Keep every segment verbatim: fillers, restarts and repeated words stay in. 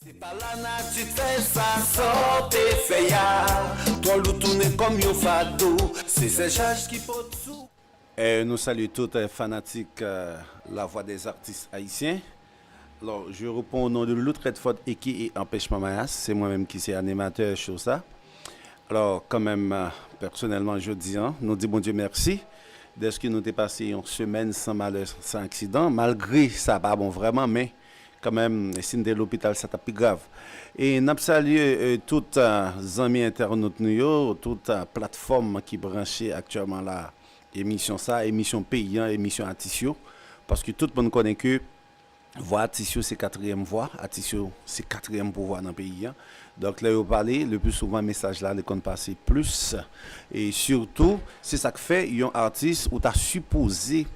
Se pa lanati k fè sa, sa w te fè a twò lou tounen kòm yon fado. Se sèl chaj ki pot sou. E nou salye tout eh, fanatik eh, La Voix des Artistes Haïtiens. Alors, je réponds au nom de Lout Redford aka Empêchement Mayas. C'est moi-même qui suis animateur sur ça. Alors, quand même, euh, personnellement, je dis, hein, nous disons Dieu merci d'être que nous dépassons une semaine sans malheur, sans accident, malgré ça, pas bon vraiment, mais kanmenm, si n te lopital, sa t ap pi grav. E n ap salye eh, tout eh, zanmi entènot nou yo, tout eh, platfòm ki branche aktyèlman la. Emisyon sa, emisyon peyi an, emisyon atis yo. Paske tout moun konnen ke vwa atis yo se katriyèm vwa, atis yo se katriyèm pouvwa nan peyi an. Donk, lè yo pale, le pli souvan mesaj la, li konn pase plis. E sitou, se sa k fè yon atis ou ta sipoze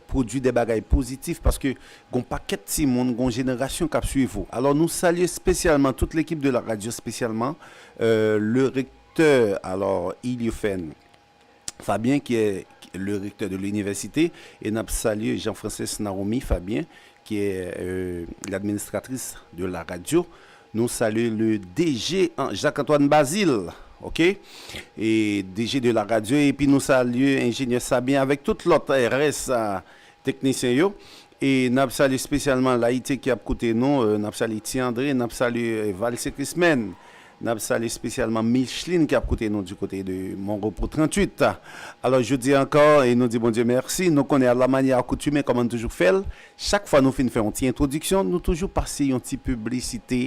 pwodui de bagay pozitif paske gon pakèt timoun, gon jenerasyon k ap swiv ou. Alò, nou salye espesyalman tout lekip de la radyo, espesyalman eh, le rektè, alò, Iliofen Fabien, qui est le recteur de l'université, et n ap salye Jean-Francis Naomi Fabien, qui est euh, l'administratrice de la radio. Nou salye le D G An- Jacques-Antoine Bazile, ok? E D G de la radio, epi nou salye enjenyè Sabien avèk tout lòt eh, rès eh, teknisyen yo. E n ap salye espesyalman Layite ki ap koute nou, eh, n ap salye Ti Andre, n ap salye eh, Valse Krismèn, n ap salye espesyalman Micheline ki ap koute nou di kote de Mon Repos tranntuit. Alò, jodi ankò, e nou di Bondye mèsi, nou konnen a la manyè akoutumen, kòman n toujou fè l, chak fwa nou fin fè yon ti entwodiksyon, nou toujou pase yon ti piblisite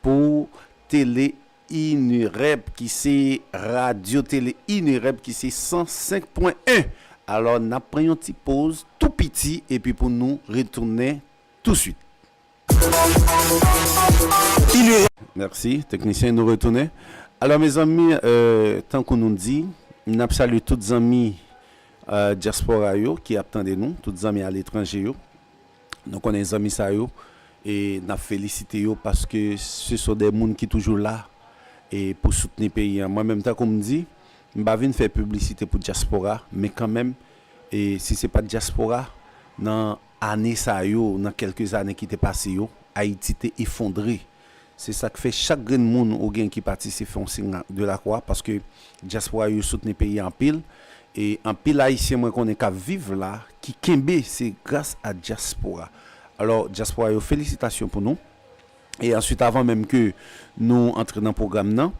pou tele Inirep, ki se Radyo Tele Inirep, ki se san senk pwen en. Alò, n ap pran yon ti poz tou piti, epi pou nou retounen touswit. Inirep. Mèsi, teknisyen, nou retounen. Alò, mezanmi, euh, tankou nou di, n ap salye tout zanmi euh, dyaspora yo ki ap tande nou, tout zanmi aletranje yo. Nou konnen zanmi sa yo, e n ap felisite yo paske se son de moun ki toujou la e pou soutni peyi an. Mwen menm, tankou m di, m pa vin fè piblisite pou dyaspora, men kanmenm, e si se pa t dyaspora, nan ane sa yo, nan kèlke ane ki te pase yo, Ayiti te efondre. Se sa k fè chak grenn moun ou gen ki pati se fè yon siy de lakwa, paske dyaspora yo soutni peyi a anpil. E anpil Ayisyen mwen konnen k ap viv la, ki kenbe, se gras a dyaspora. Alò, dyaspora yo, felisitasyon pou nou. E answit, avan menm ke nou antre nan pwogram nan,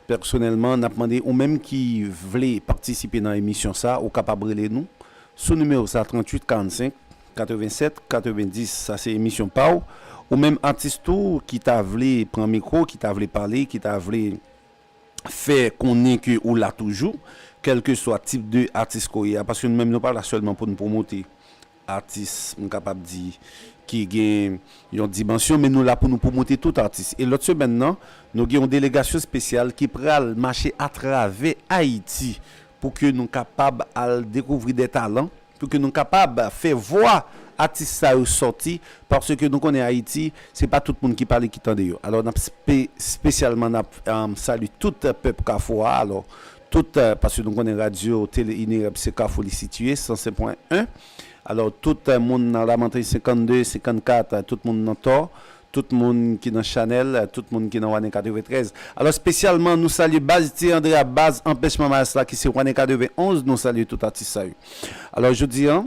pèsonèlman, n ap mande ou menm ki vle patisipe nan emisyon sa, ou kapab rele nou sou nimewo sa, tranntuit karannsenk katrevensèt katrevendis. Sa se emisyon pa w. Ou menm atis tou ki ta vle pran mikwo, ki ta vle pale, ki ta vle fè konnen ke ou la toujou, kèlkeswa tip de atis ke w ye a, paske nou menm nou pa la sèlman pou n pwomote atis, m kapab di, ki gen yon dimansyon, men nou la pou nou pwomote tout atis. E lòt semèn nan, nou gen yon delegasyon espesyal ki pral mache atravè Ayiti pou ke nou kapab al dekouvri de talan, pou ke nou kapab fè vwa atis sa yo sòti, paske nou konnen Ayiti, se pa tout moun ki pale ki tande yo. Alò, n ap spe- espesyalman, n ap um, salye tout pèp Kafou a. Alò, tout, euh, paske nou konnen radyo tele Inirep se Kafou li sitiye, san senk pwen en. Alò, tout euh, moun nan Lamanten senkannde, senkannkat, euh, tout moun nan Tò, tout moun ki nan Chanèl, euh, tout moun ki nan Wanen katreventrèz. Alò, espesyalman, nou salye baz Ti Andre a, baz Anpèchman Mayas la ki se Wanen katrevenonz, nou salye tout atis sa yo. Alò, jodi a,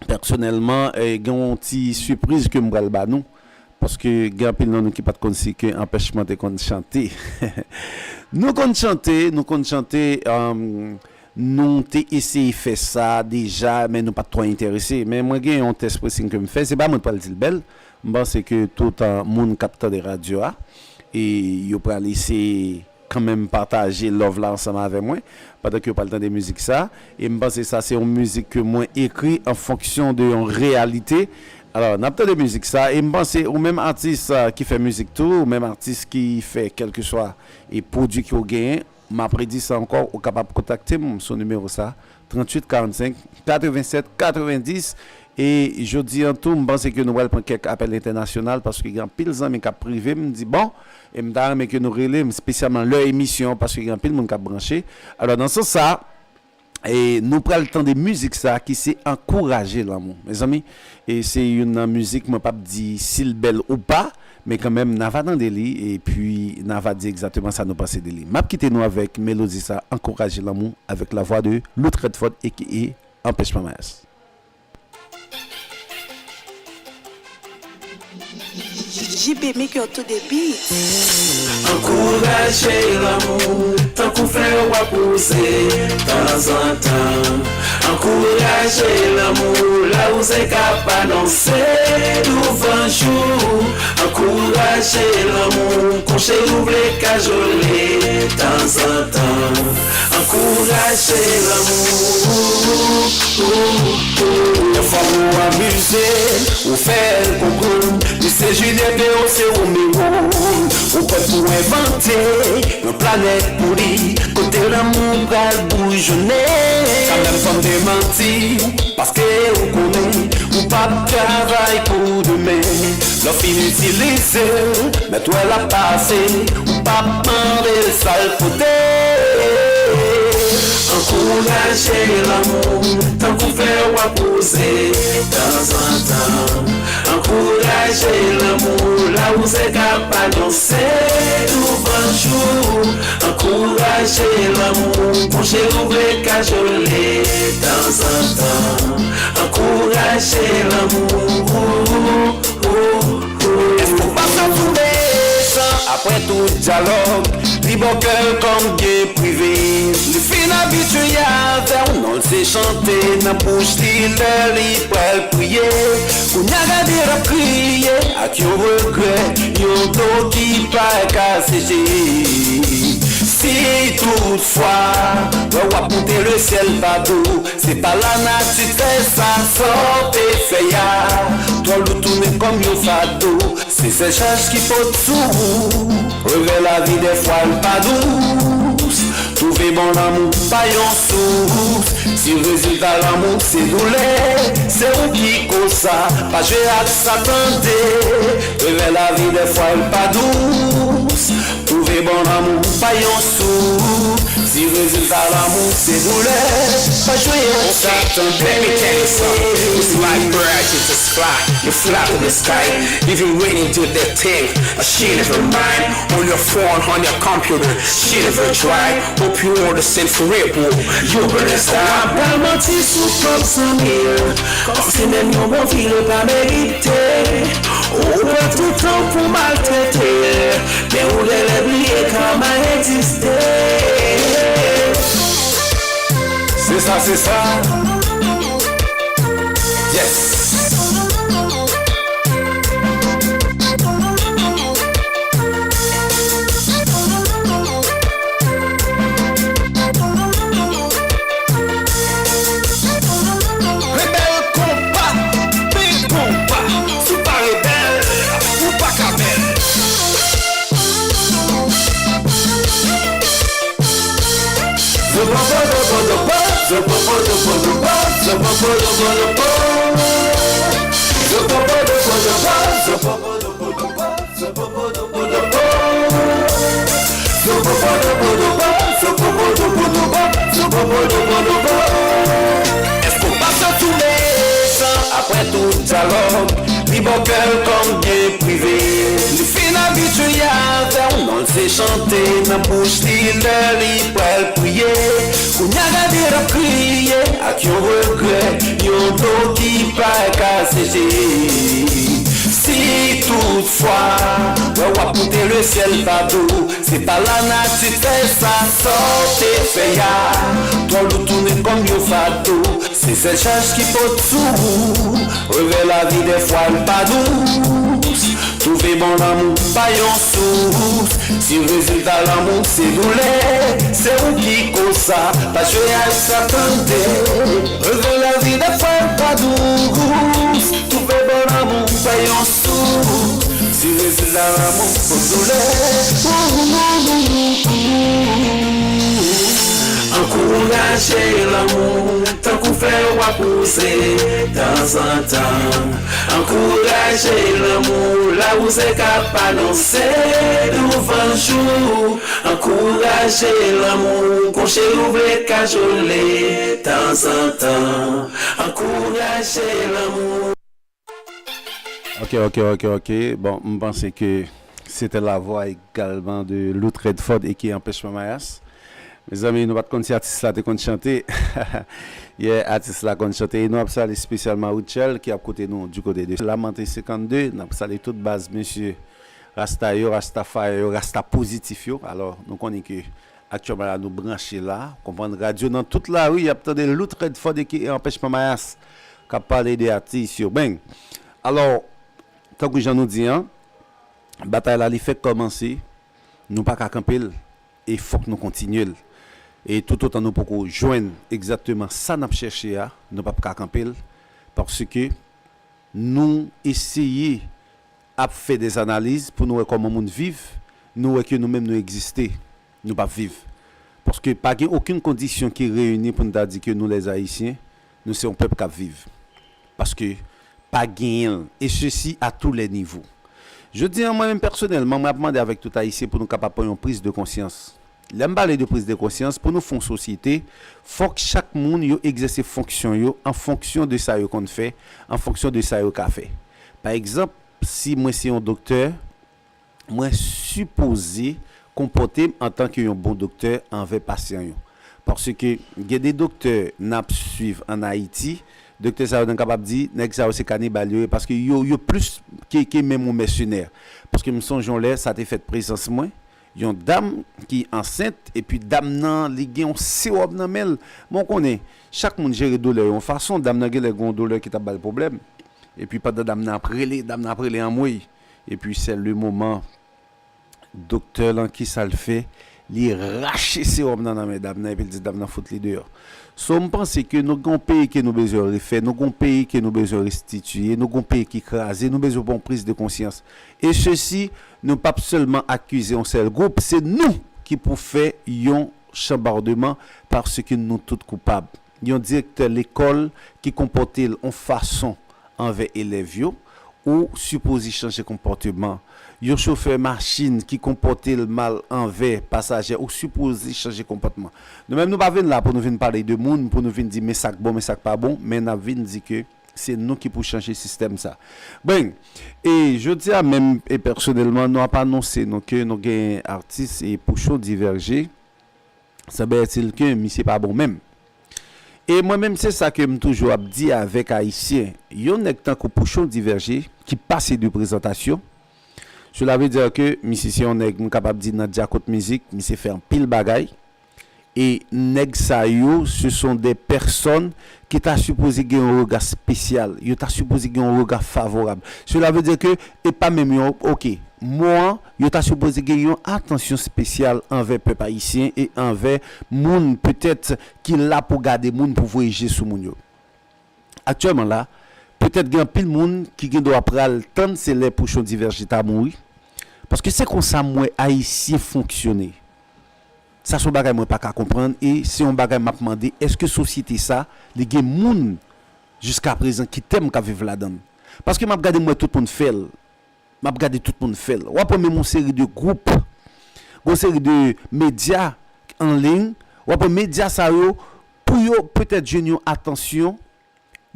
pèsonèlman, eh, gen yon ti sipriz ke m pral ba nou, paske gen anpil nan nou ki pa t konn si ke Anpèchman te konn chante. Nou konn chante, nou konn chante, um, nou te eseye fè sa deja, men nou pa t twò enterese. Men mwen gen yon tès presin ke m fè, se pa mwen k pral di l bèl. M panse ke tout uh, moun k ap tande radyo a, e yo pral eseye kanmenm pataje love la ansanm avè mwen, pandan ke yo pral tande mizik sa. E m panse sa se yon mizik ke mwen ekri an fonksyon de yon reyalite. Alò, n ap tande mizik sa, e m panse ou menm atis uh, ki fè mizik tou, ou menm atis ki fè kèlkeswa e pwodui ke w genyen, m ap redi sa ankò, ou kapab kontakte m sou nimewo sa, tranntuit karannsenk katrevensèt katrevendis. E jodi an tou, m panse ke nou pral pran kèk apèl entènasyonal, paske gen anpil zanmi k ap prive m, di, bon, e m ta renmen ke nou rele m, espesyalman lè emisyon, paske gen anpil moun k ap branche. Alò, nan sans sa, e nou pral tande mizik sa ki se Ankouraje Lanmou. Mezanmi, e se youn nan mizik, mwen p ap di si l bèl ou pa, Men kanmenm, n a va tande li, epi n a va di egzakteman sa nou panse de li. M ap kite nou avèk melodi sa, Ankouraje lanmou, avèk lavwa de Lout Redford, aka Anpèch Panmayas. J B Maker to the beat. Ankouraje lanmou, tankou flè w ap pouze tanzantan. Ankouraje lanmou, lawouze k ap anonse douvan jou. Ankouraje lanmou, kouche ou vle kajole tanzantan. Ankouraje lanmou. Yon fanm ou amize, ou fè l konprann li se Juliette e ou se Romeo. Ou prèt pou envante yon planèt pou li, kote lanmou pral boujonnen. Kanmenm fanm demanti w, paske ou konnen ou p ap travay pou demen. Lè w fin itilize l, mèt wè l ap pase, ou p ap mande l sa l pote. Ankouraje lanmou, tankou flè w ap pouze tanzantan. Ankouraje lanmou, lawouze k ap anonse douvan jou. Ankouraje lanmou, kouche ou vle kajole tanzantan. Ankouraje lanmou. Èske w pa santi w mechan? Apre tout dyalòg, li ba w kè l kòm byen prive. Li fin abitye avè w, non l se chante nan bouch li lè li pral priye. Kounye a gade l ap kriye ak yon regrè, yon dlo ki pa ka seche. Si toutfwa, wè w ap moute lesyèl pa do, se pa lanati k fè sa, sa w te fè a twò lou tounen kòm yon fado. Se sèl chaj ki pot sou ou. Revè lavi dèfwa l pa dous. Twouve bon lanmou pa yon sous. Si rezilta lanmou se doulè, se ou ki koz sa. Pa jwe ak sa tande. Revè lavi dèfwa l pa dous. Twouve bon lanmou pa yon sous. Si rezilta lanmou se doulè, pa jwe ak sa tande. It's like bird, you just fly, you fly to the sky. If you really do that thing, she never mind. On your phone, on your computer, she never try. Hope you understand forever, you gonna stop. Pral manti sou pwòp zanmi l, kòmsi menm yon bon fi l pa merite. Ou pran tout tan pou maltrete l, men ou genlè bliye kama egziste. Se sa, se sa. Yes. Rebèl konpa, big konpa. Si w pa rebèl, ou pa ka bèl. Èske w pa santi w mechan? Apre tout dyalòg, li ba w kè l kòm byen prive. Li fin abitye avè w, non l se chante nan bouch li lè li pral priye. Kounye a gade l ap kriye ak yon regrè, yon dlo ki pa ka seche. Si toutfwa, wè w ap moute lesyèl pa do, se pa lanati k fè sa, sa w te fè a twò lou tounen kòm yon fado. Se sèl chaj ki pot sou ou. Revè lavi dèfwa l pa dous. Twouve bon lanmou pa yon sous. Si rezilta lanmou se doulè, se ou ki koz sa. Pa jwe ak sa tande. Revè lavi dèfwa l pa dous. Twouve bon lanmou pa yon sous. Si rezilta lanmou pot doulè. Ankouraje lanmou, tankou flè w ap pouze tanzantan. Ankouraje lanmou, lawouze k ap anonse douvan jou. Ankouraje lanmou, kouche ou vle kajole tanzantan. Ankouraje lanmou. Ok, ok, ok, ok. Bon, m panse ke c'était la voix également de Lout Redford aka Anpèchman Mayas. Mezanmi, nou pa t konn si atis la te konn chante. Yeah, atis la konn chante. E nou ap salye espesyalman Rutshelle ki ap koute nou du côté de Lamanten senkannde. N ap salye tout baz mesye Rasta yo, Rasta Fire yo, Rasta pozitif yo. Alò, nou konnen ke aktyèlman la nou branche la. Konprann radyo nan tout lari, y ap tande Lout Redford aka Anpèchman Mayas k ap pale de atis yo. Bang! Alò, tankou jan nou di an, batay la li fèk kòmanse, nou pa ka kanpe l, e fòk nou kontinye l. E toutotan nou poko jwenn egzakteman sa n ap chèche a, nou p ap ka kanpe l, paske nou eseye ap fè dè analiz pou nou wè kòman moun viv, nou wè ke nou menm nou egziste, nou p ap viv. Paske pa gen okenn kondisyon ki reyini pou n ta di ke nou lèzayisyen, nou se yon pèp k ap viv. Paske pa genyen l, e sesi a tou lè nivo. Jodi a, mwen menm pèsonèlman, mwen ap mande avèk tout Ayisyen pou nou kapab pran yon priz de konsyans. Lè m pale de priz de konsyans, pou nou fè yon sosyete, fòk chak moun yo egzèse fonksyon yo an fonksyon de sa yo konn fè, an fonksyon de sa yo ka fè. Pa egzanp, si mwen se yon doktè, mwen sipoze konpòte m antanke yon bon doktè anvè pasyan yo. Paske gen de doktè n ap swiv ann Ayiti, doktè sa yo, nou kapab di, nèg sa yo se kanibal yo ye, paske yo, yo plis ke, ke menm yon mèsenè. Paske m sonje yon lè, sa te fèt prezans mwen, yon dam ki ansent, epi dam nan, li gen yon sewòm nan men l. Bon, w konnen, chak moun jere doulè yo yon fason, dam nan genlè gen yon doulè ki t ap ba l pwoblèm. Epi pandan dam nan ap rele, dam nan ap rele anmwey. Epi c'est le moment, doktè lan, kisa l fè? Li rache sewòm nan nan men dam nan, epi l di dam nan fout li deyò. So, m panse ke nou gen yon peyi ke nou bezwen refè, nou gen yon peyi ke nou bezwen restitiye, nou gen yon peyi ki kraze, nou bezwen pran yon priz de konsyans. E sesi, nou p ap sèlman akize yon sèl gwoup, se nou ki pou fè yon chanbòdman, paske nou tout koupab. Yon direktè lekòl ki konpòte l yon fason anvè elèv yo, ou sipoze chanje konpòteman. Yon chofè machin ki konpòte l mal anvè pasajè, ou sipoze chanje konpòtman. Nou menm, nou pa vin la pou nou vin pale de moun, pou nou vin di men sa k bon, men sa k pa bon, men n ap vin di ke se nou ki pou chanje sistèm sa. Bang! E jodi a menm, e pèsonèlman, nou ap anonse nou ke nou gen atis e Pouchon Divèje. Sembletil ke misye pa bon menm. E mwen menm, se sa ke m toujou ap di avèk Ayisyen. Yon nèg tankou Pouchon Divèje, ki pase de prezantasyon, cela veut dire ke misye se yon nèg, m kapab di, nan dyakout mizik, misye fè anpil bagay. E nèg sa yo, ce sont des personnes ki ta sipoze gen yon rega espesyal, yo ta sipoze gen yon rega favorab. Cela veut dire ke, e pa menm yon, ok, mo an, yo ta sipoze gen yon atansyon espesyal anvè pèp ayisyen e anvè moun petèt ki la pou gade moun, pou voye je sou moun yo. Aktyèlman la, petèt gen anpil moun ki gen dwa pral tann se lè Pouchon Divèje ta mouri. Paske se konsa m wè Ayisyen fonksyone. Sa se yon bagay mwen pa ka konprann e se yon bagay m ap mande, èske sosyete sa, li gen moun jiskaprezan ki tèm k ap viv ladan l? Paske m ap gade, m wè tout moun fè l. M ap gade tout moun fè l. W ap wè menm yon seri de gwoup, yon seri de medya an liy, w ap wè medya sa yo, pou yo petèt jwenn yon atansyon,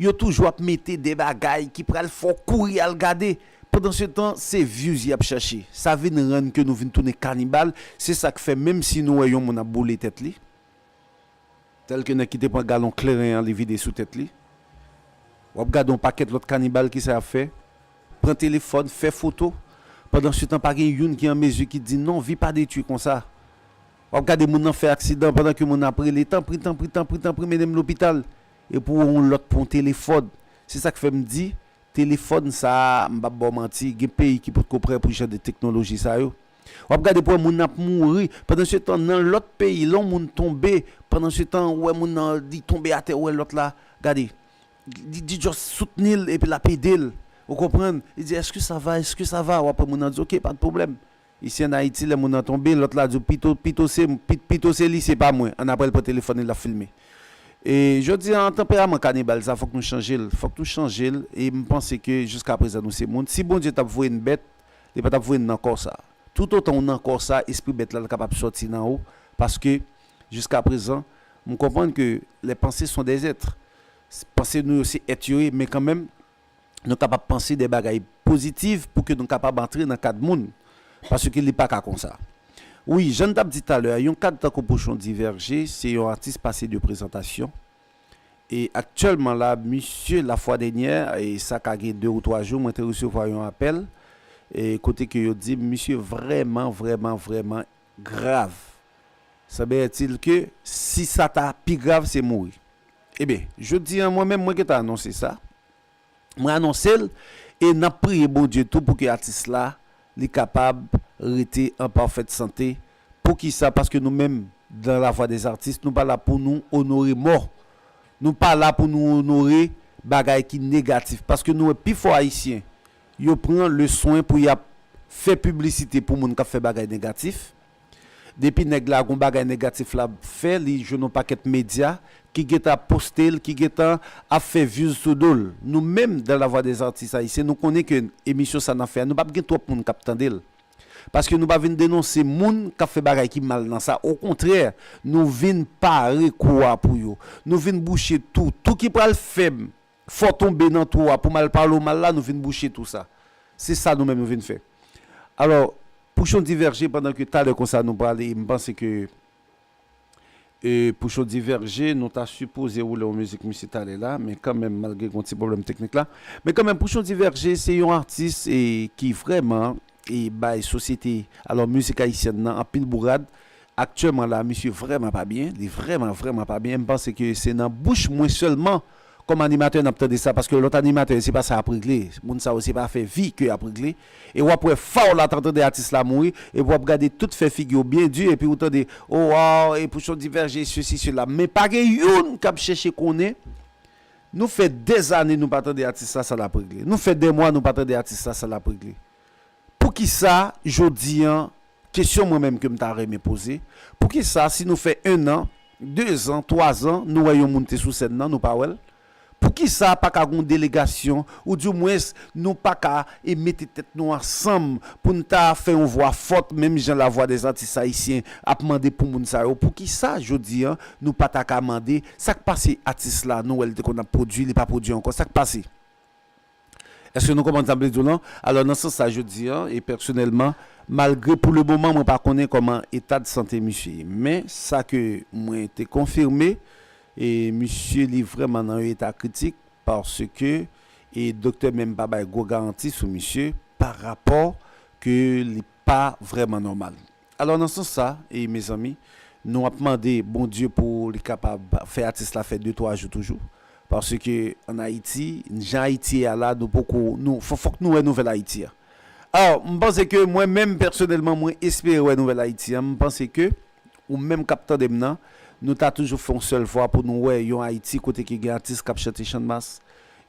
yo toujou ap mete de bagay ki pral fè w kouri al gade. Pandansetan, se views y ap chache. Sa vin rann ke nou vin tounen kanibal. Se sa k fè, menm si nou wè yon moun ap boule tèt li, tèlke nèg ki te pran galon kleren an, li vide sou tèt li. W ap gade yon pakèt lòt kanibal, kisa y ap fè? Pran telefòn, fè foto. Pandansetan, pa gen youn ki an mezi ki di, "Non, vi pa detwi konsa." W ap gade moun nan fè aksidan pandan ke moun nan ap rele, "Tanpri, tanpri, tanpri, tanpri, mennen m lopital." Epi w wè yon lòt pran yon telefòn. Se sa k fè m di, telefòn sa a, m p ap ba w manti, gen peyi ki potko prè pou jan de teknoloji sa yo. W ap gade pou wè moun nan ap mouri. Pandansetan, nan lòt peyi, lè yon moun tonbe, pandansetan, ou wè moun nan, li tonbe atè, ou wè lòt la, gade, li, li just soutni l epi l ap ede l. Ou konprann? Li di, "Est-ce que ça va? Est-ce que ça va?" W ap wè moun nan di, "Ok, pa de pwoblèm." Isi ann Ayiti, lè moun nan tonbe, lòt la di w, "Pito, pito se, pi-, pito se li, se pa mwen." Annapre, l pran telefòn li, l ap filme. E jodi a, tanperaman kanibal sa, fòk nou chanje l. Fòk nou chanje l. E m panse ke jiskaprezan nou se moun. Si Bondye t ap voye n bèt, li pa t ap voye n nan kò sa. Toutotan w nan kò sa, espri bèt la, l kapab sòti nan ou. Paske, jiskaprezan, m konprann ke les pensées sont des êtres. Panse nou yo se èt yo ye, men kanmenm, nou kapab panse de bagay pozitiv pou ke nou kapab antre nan kad moun. Paske li pa ka konsa. Wi, jan n t ap di talè a, yon kad tankou Pouchon Divèje, se yon atis pase de prezantasyon. E aktyèlman la, misye, lafwa dènyè, e sa ka gen de ou twa jou, mwen te resevwa yon apèl, e kote ke yo di m, misye vrèman, vrèman, vrèman grav. Semblerait-il ke si sa ta pi grav, se mouri. Ebyen, jodi a, mwen menm, mwen gentan anonse sa. Mwen anonse l, e n ap priye Bondye tou pou ke atis la, li kapab rete an pafèt sante. Poukisa? Paske nou menm, dans la voix des artistes, nou pa la pou nou onore mò. Nou pa la pou nou onore bagay ki negatif. Paske nou wè pifò Ayisyen, yo pran le swen pou y ap fè piblisite pou moun k ap fè bagay negatif. Depi nèg la gon bagay negatif l ap fè, li jwenn yon pakèt medya ki gentan ap poste l, ki gentan ap fè views sou do l. Nou menm, dans la voix des artistes haïtiens, nou konnen ke emisyon sa n ap fè a, nou p ap gen twòp moun k ap tande l. Paske nou pa vin denonse moun k ap fè bagay ki mal nan sa. Okontrè, nou vin pare kou a pou yo. Nou vin bouche tou. Tou ki pral fè m fè w tonbe nan twou a pou m al pale w mal la, nou vin bouche tou sa. Se sa nou menm nou vin fè. Alò, Pouchon Divèje, pandan ke talè konsa nou prale, m panse ke e, Pouchon Divèje, nou ta sipoze woule yon mizik misye talè la, men kanmenm, malgre gon ti pwoblèm teknik la. Men kanmenm, Pouchon Divèje, se yon atis e, ki vrèman e, bay sosyete, alò, mizik ayisyèn nan, anpil bourad. Aktyèlman la, misye vrèman pa byen, li vrèman, vrèman pa byen. M panse ke se nan bouch mwen sèlman, kòm animatè, n ap tande sa, paske lòt animatè yo, se pa sa y ap regle. Moun sa yo, se pa fè vi ke y ap regle. E w ap wè faw la, t ap tande atis la mouri, epi w ap gade tout fè figi yo byen di, epi w tande, o waw, e Pouchon Divèje, sesi, sela. Men pa gen youn k ap chèche konnen. Nou fè dèzane nou pa tande atis la, sa l ap regle. Nou fè dè mwa nou pa tande atis la, sa l ap regle. Poukisa, jodi a, kesyon mwen menm ke m ta renmen poze, poukisa, si nou fè en an, de zan, twa zan, nou wè yon moun te sou sèn nan, nou pa wè l? Poukisa pa ka gon delegasyon, oudimwens nou pa ka e mete tèt nou ansanm pou n ta fè yon vwa fòt, menm jan Lavwa dè Zatis Ayisyen ap mande pou moun sa yo? Poukisa, jodi a, nou pa ta ka mande, sa k pase atis la, nou wè l te konn ap pwodui, li pa pwodui ankò, sa k pase? Èske nou konprann sa m vle di w lan? Alò, nan sans sa, jodi a, e pèsonèlman, malgre pou le moman, mwen pa konnen kòman eta de sante misye ye. Men, sa ke mwen te konfime, e misye li vrèman nan yon eta kritik, paske, e doktè menm pa bay gwo garanti sou misye, pa rapò ke li pa vrèman nòmal. Alò, nan sans sa, e mezanmi, nou ap mande Bondye pou li kapab fè atis la fè de twa jou toujou. Paske ann Ayiti, jan Ayiti ye a la, nou poko, nou, fò, fòk nou wè nouvèl Ayiti a. Alò, m panse ke mwen menm, pèsonèlman, mwen espere wè nouvèl Ayiti a. M panse ke, ou menm k ap tande m nan, nou ta toujou fè yon sèl vwa pou nou wè yon Ayiti kote ke gen atis k ap chante channmas,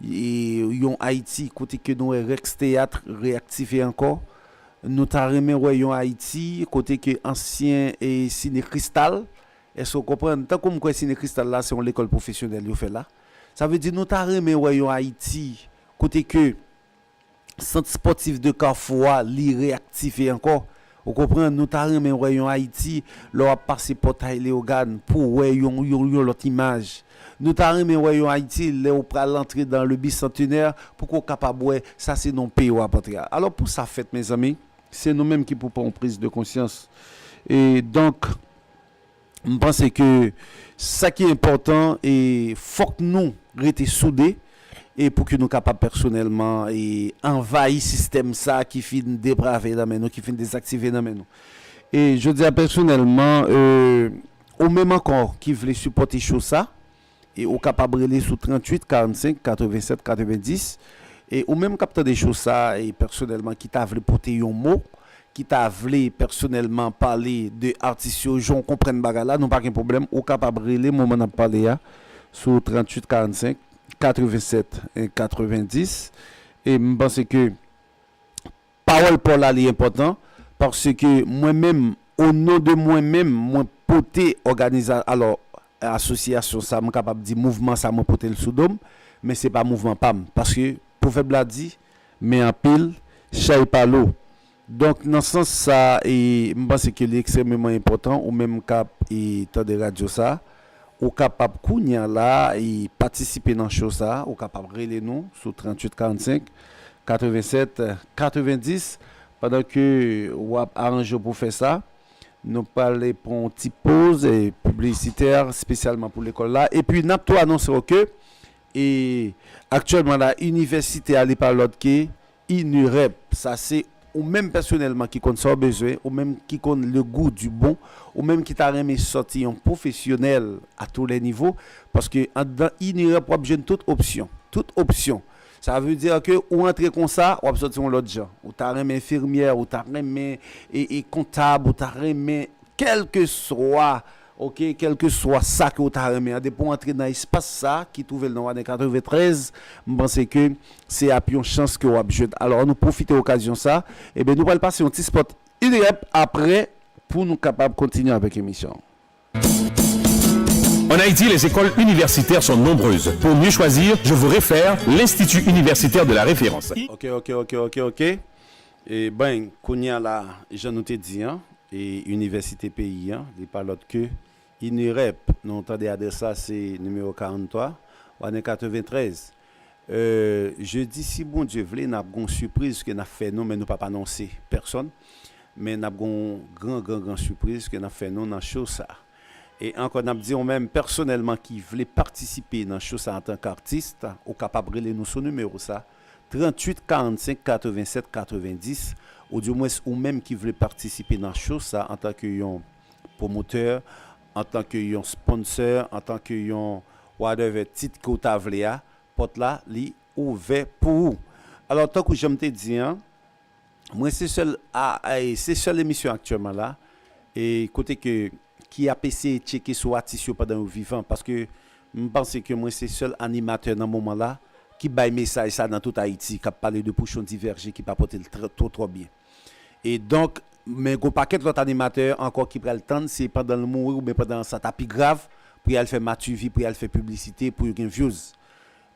e yon Ayiti kote ke nou wè Rex Teyat reyaktive ankò. Nou ta renmen wè yon Ayiti kote ke ansyen e Sine Kristal, èske w konprann? Tankou m kwè Sine Kristal la, se yon lekòl pwofesyonèl yo fè la. Sa vle di nou ta renmen wè yon Ayiti kote ke sant spòtif de Kafou a, li reyaktive ankò. Ou konprann? Nou ta renmen wè yon Ayiti, lè w ap pase Pòtay Leyogàn, pou w wè yon, yon, yon lòt imaj. Nou ta renmen wè yon Ayiti, lè w pral antre dans le bicentenaire, pou ke w kapab wè, sa se non peyi w ap antre a. Alò, pou sa fèt, mezanmi, se nou menm ki pou pran yon priz de konsyans. E donk, m panse ke sa ki enpòtan, e fòk nou rete soude, e pou ke nou kapab pèsonèlman, e anvayi sistèm sa ki fin deprave nan men nou, ki fin dezaktive nan men nou. E jodi a, pèsonèlman, e, ou menm ankò ki vle sipòte show sa, e ou kapab rele sou tranntuit karannsenk katrevennsèt katrevendis. E ou menm k ap tande show sa, e pèsonèlman ki ta vle pote yon mo, ki ta vle pèsonèlman pale de atis yo, jan w konprann bagay la, nou pa gen pwoblèm, ou kapab rele moman n ap pale a sou tranntuit karannsenk katrevennsèt katrevendis. E m panse ke pawòl pa w la li enpòtan, paske mwen menm, o non de mwen menm, mwen pote òganiza-, alò, asosyasyon sa, mwen kapab di mouvman sa, mwen pote l sou do m, men se pa mouvman pa m, paske pwovèb la di, men anpil, chay pa lou. Donk, nan sans sa, e, m panse ke li ekstrèmeman enpòtan, ou menm k ap, e, tande radyo sa, ou kapab kounye a la, e, patisipe nan show sa, ou kapab rele nou sou tranntuit karannsenk katrevennsèt, katrevendis. Pandan ke w ap aranje w pou fè sa, nou pral pran yon ti poz, eh, piblisitè, espesyalman pou lekòl la. Epi, n ap tou anonse w ke, e, aktyèlman la, inivèsite a, li pa lòt ke INUREP. Sa se ou menm pèsonèlman ki konn sa w bezwen, ou menm ki konn le goût du bon, ou menm ki ta renmen sòti yon pwofesyonèl à tous les niveaux, paske anndan INUREP, w ap jwenn tout opsyon. Tout opsyon. Sa vle di ke ou antre konsa, w ap sòti yon lòt jan. Ou ta renmen enfimyè, ou ta renmen e, e kontab, ou ta renmen kèlkeswa, oke, kèlkeswa sa ke ou ta renmen an, depi w antre nan espas sa ki twouve l nan Wadèn katreventrèz, m panse ke se ap yon chans ke w ap jwenn. Alò, nou pwofite okazyon sa. Ebyen, nou pral pase yon ti spot INUREP apre pou nou kapab kontinye avèk emisyon. En Haïti, les écoles universitaires sont nombreuses. Pour mieux choisir, je vous réfère l'Institut universitaire de la référence. Ok, ok, ok, ok, ok. E ben, kounye a la, jan nou te di an, e inivèsite peyi an, li pa lòt ke INUREP. Nou tande adrès la, se nimewo karannntwa, Wadèn katreventrèz. Euh, jedi, si Bondye vle, n ap gon sipriz ke n ap fè nou, men nou p ap anonse pèsonn. Men n ap gon gran, gran, gran sipriz ke n ap fè nou nan show sa. E ankò, n ap di ou menm pèsonèlman ki vle patisipe nan show sa antanke atis, ou kapab rele nou sou nimewo sa, tranntuit karannsenk katrevennsèt katrevendis, oudimwens ou menm ki vle patisipe nan show sa antanke yon pwomotè, antanke yon sponsor, antanke yon whatever tit ke w ta vle a, pòt la, li ouvè pou ou. Alò, tankou jan m te di an, mwen se sèl a, a, se sèl emisyon aktyèlman la, e kote ke, ki ap eseye tcheke sou atis yo pandan yo vivan, paske m panse ke mwen se sèl animatè nan moman la ki bay mesaj sa nan tout Ayiti, k ap pale de Pouchon Divèje ki pa pote l tr-, twò twò byen. E donk, men gon pakèt lòt animatè ankò ki pral tann, se pandan l mouri oubyen pandan sa ta pi grav, pou y al fè mativi, pou y al fè piblisite, pou yo gen views.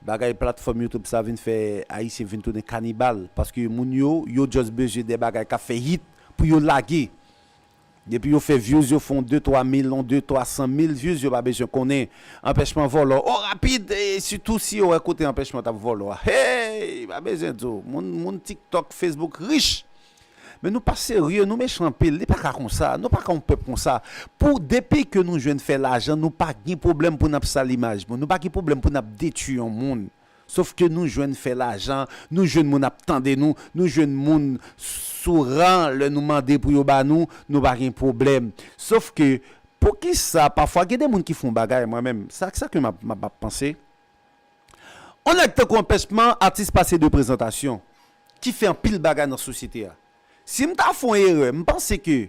Bagay platfòm YouTube sa vin fè Ayisyen vin tounen kanibal, paske moun yo, yo just bezwen de bagay k ap fè hit pou yo lage. Depi yo fè views, yo fè yon de, twa mil, yon de, twa san mil views, yo pa bezwen konnen. Anpèchman vòlò, o, rapid, e sitou si yo wè kote anpèchman t ap vòlò a. Hey! Pa bezwen di w. Moun, moun TikTok, Facebook rich. Men nou pa serye, nou mechan anpil. Li pa ka konsa. Nou pa ka yon pèp konsa. Pou, depi ke nou jwenn fè lajan, nou pa gen pwoblèm pou n ap sal imaj moun. Nou pa gen pwoblèm pou n ap detwi yon moun. Sòf ke nou jwenn fè lajan, nou jwenn moun ap tande nou, nou jwenn moun sou ran lè nou mande pou yo ba nou, nou pa gen pwoblèm. Sòf ke, poukisa pafwa gen de moun ki fè yon bagay, mwen menm, sa, sa ke m ap, m ap, m ap panse? On nèg tankou Anpèchman, atis pase de prezantasyon, ki fè anpil bagay nan sosyete a. Si m ta fè yon erè, m panse ke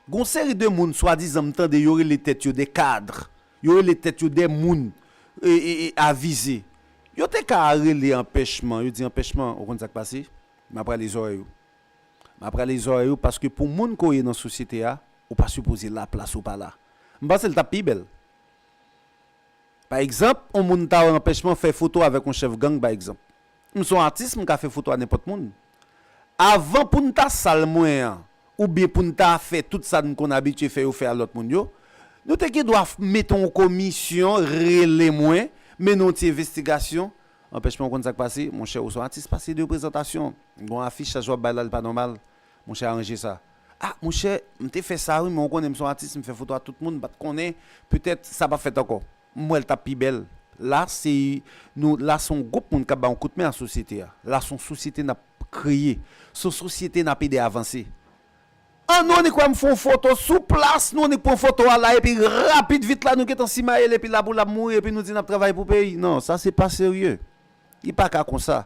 gon seri de moun swadizan m tande yo rele tèt yo de kad, yo rele tèt yo de moun e, e, e avize. Yo te ka rele Anpèchman, yo di Anpèchman, ou konn sa k pase? M ap rale zòrèy ou. M ap rale zòrèy ou paske pou moun ke w ye nan sosyete a, ou pa sipoze la, plas ou pa la. M panse l t ap pi bèl. Pa egzanp, yon moun ta wè Anpèchman fè foto avèk yon chèf gang, pa egzanp. M se yon atis, m ka fè foto a nenpòt moun. Avan pou n ta sal mwen an, oubyen pou n ta fè tout sa n konn abitye fè yo fè a lòt moun yo, nou te gen dwa f-, mete yon komisyon, rele mwen, mennen yon ti envestigasyon. Anpèchman, ou konn sa k pase? Monchè, ou se yon atis pase de prezantasyon. Gon afichaj w ap bay la, li pa nòmal. Monchè, aranje sa. A, monchè, m te fè sa wi, men ou konnen m se yon atis, m fè foto a tout moun, m pa t konnen, petèt sa p ap fèt ankò. M wè l t ap pi bèl. La, se nou, la se yon gwoup moun k ap ba yon kout men a sosyete a. La se yon sosyete n ap kreye. Se yon sosyete n ap ede avanse. An nou annik wè m fè yon foto sou plas, nou annik pran foto a la, epi rapid vit la, nou gentan simaye l, epi la pou l ap mouri, epi nou di n ap travay pou peyi. Non, sa se pa serye. Li pa ka konsa.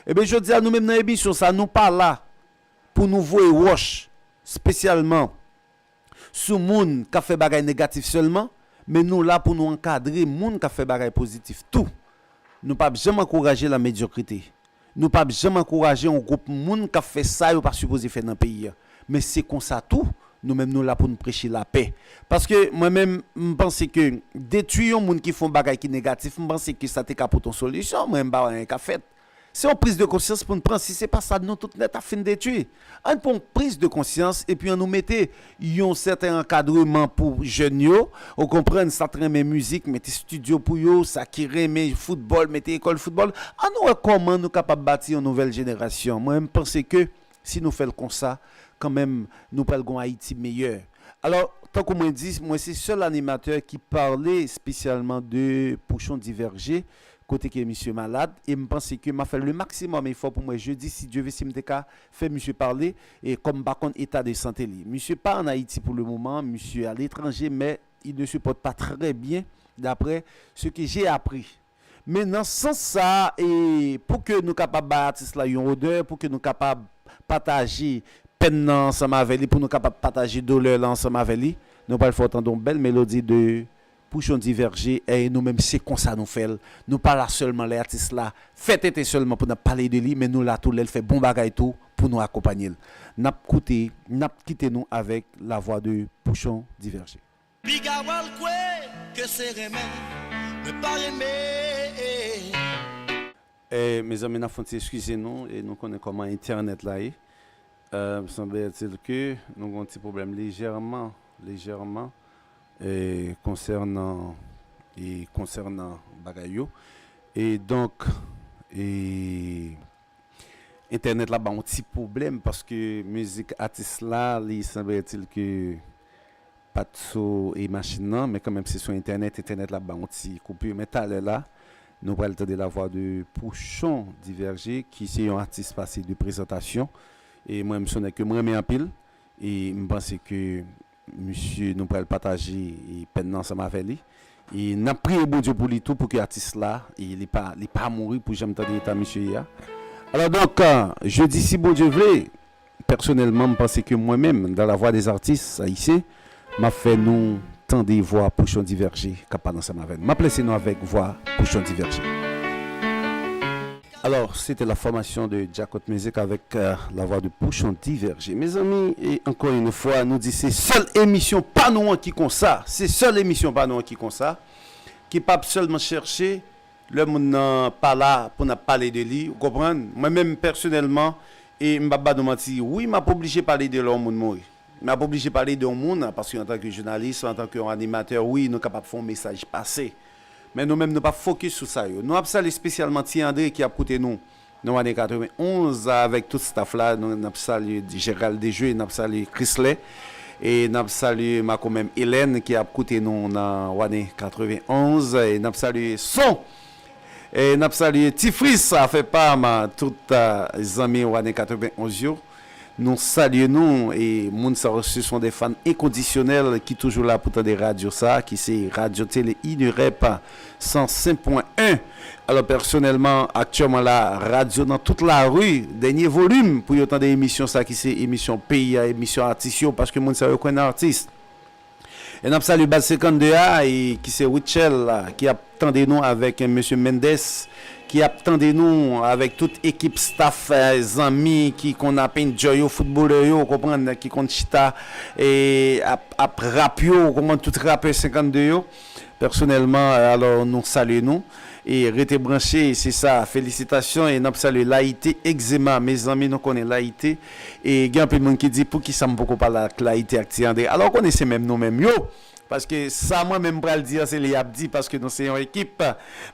Ebyen, jodi a, nou menm nan emisyon sa, nou pa la pou nou voye wòch, espesyalman sou moun k ap fè bagay negatif sèlman, men nou la pou nou ankadre moun k ap fè bagay pozitif tou. Nou p ap janm ankouraje lamedyokrite. Nou p ap janm ankouraje yon gwoup moun k ap fè sa yo pa sipoze fè nan peyi a. Men se konsa tou, nou menm nou la pou n preche lapè. Paske mwen menm, m panse ke detwi yon moun ki fè yon bagay ki negatif, m panse ke sa te ka pote yon solisyon, mwen m pa wè anyen k ap fèt. Se yon priz de konsyans pou n pran. Si se pa sa, nou tout nèt ap fin detwi. Ann pran yon priz de konsyans epi ann nou mete yon sèten ankadreman pou jèn yo. Ou konprann, sa k renmen mizik, mete estidyo pou yo. Sa ki renmen foutbòl, mete ekòl foutbòl. Ann nou wè kòman nou kapab bati yon nouvèl jenerasyon. Mwen, m panse ke si nou fè l konsa, kanmenm, nou pral gen yon Ayiti meyè. Alò, tankou mwen di, mwen se sèl animatè ki pale espesyalman de Pouchon Divèje, kote ke misye malad, e m panse ke m ap fè le maksimòm efò pou mwen jedi, si Dye ve, si m te ka fè misye pale, e kòm m pa konn eta de sante li. Misye pa ann Ayiti pou le moman, misye aletranje, men il ne se porte pas très bien, d'après ce que j'ai appris. Men nan sans sa, e pou ke nou kapab bay atis la yon onè, pou ke nou kapab pataje pèn nan ansanm avè li, pou nou kapab pataje doulè la ansanm avè li, nou pral fè w tande yon bèl melodi de Pouchon Divèje, e nou menm se konsa nou fè l. Nou pa la sèlman lè atis la fè tenten sèlman pou n ap pale de li, men nou la tou lè l fè bon bagay tou pou nou akonpanye l. N ap koute, n ap kite nou avèk lavwa de Pouchon Divèje. Piga w al kwè ke se renmen mwen pa renmen. E, mezanmi, n ap fè yon ti eskize nou, e nou konnen kòman entènèt la ye. E, sembletil ke nou gen yon ti pwoblèm lejèman, lejèman, e, konsènan, e, konsènan bagay yo. E donk, e, entènèt la ba yon ti pwoblèm paske mizik atis la, li sembletil ke pa t sou e machin nan, men kanmenm se sou entènèt, entènèt la ba yon ti koupi. Men talè la, nou pral tande lavwa de Pouchon Divèje, ki se yon atis pase de prezantasyon. E mwen, m se yon nèg ke m renmen anpil. E m panse ke misye, nou pral pataje, e, pèn nan ansanm avè li. E n ap priye Bondye pou li tou, pou ke atis la, e, li pa, li pa mouri, pou janm tande eta misye ye a. Alò donk, e, jedi, si Bondye vle, pèsonèlman, m panse ke mwen menm, dans la voix des artistes haïtiens, m ap fè nou tande vwa Pouchon Divèje k ap pale ansanm avè n. M ap lese nou avèk vwa Pouchon Divèje. Alors, c'était la formation de Djakout Music avec, euh, la voix de Pouchon Divèje. Mezanmi, e ankò yon fwa, nou di se sèl emisyon pa nou an ki konsa. Se sèl emisyon pa nou an ki konsa. Ki p ap sèlman chèche lè moun nan pa la pou n ap pale de li, ou konprann? Mwen menm, pèsonèlman, e m p ap ba nou manti, wi, m ap oblije pale de lè yon moun mouri. M ap oblije pale de yon moun, paske antanke jounalis, antanke yon animatè, wi, nou kapab fè yon mesaj pase. Men nou menm, nou p ap fokis sou sa yo. Nou ap salye espesyalman Ti Andre ki ap koute nou nan ane katrevenn onz avèk tout staff la. Nou, n ap salye Gérald Desjeux, n ap salye Chrisley, e n ap salye makomèm Hélène ki ap koute nou nan ane katrevenn onz, e n ap salye Son. E n ap salye Ti Fris, sa fè pa m, tout, a, zanmi w ane katrevenn onz yo. Nou salye nou, e moun sa yo, se sont des fans inconditionnels ki toujou la pou tande radyo sa, ki se Radyo Tele Inerep san senk pwen en. Alò, pèsonèlman, aktyèlman la, radyo nan tout lari, dènye volim pou yo tande emisyon sa ki se emisyon peyi a, emisyon atis yo, paske moun sa yo kwè nan atis. E n ap salye baz senkannde a, e ki se Rutshelle, ki ap tande nou avèk mesye Mendes, ki ap tande nou avèk tout ekip staff, eh, zanmi ki konn ap enjoy yo, foutbolè yo, ou konprann, ki konn chita, e ap, ap rap yo, ou konprann, tout rapè senkannde yo. Pèsonèlman, eh, alò, nou salye nou. E rete branche, se sa, felisitasyon, e n ap salye Layite Egzema, mezanmi, nou konnen Layite. E gen anpil moun ki di, "Poukisa m poko pale ak Layite ak Ti Andre?" Alò, ou konnen se menm nou menm yo. Paske sa mwen menm pral di an, se li y ap di, paske nou se yon ekip.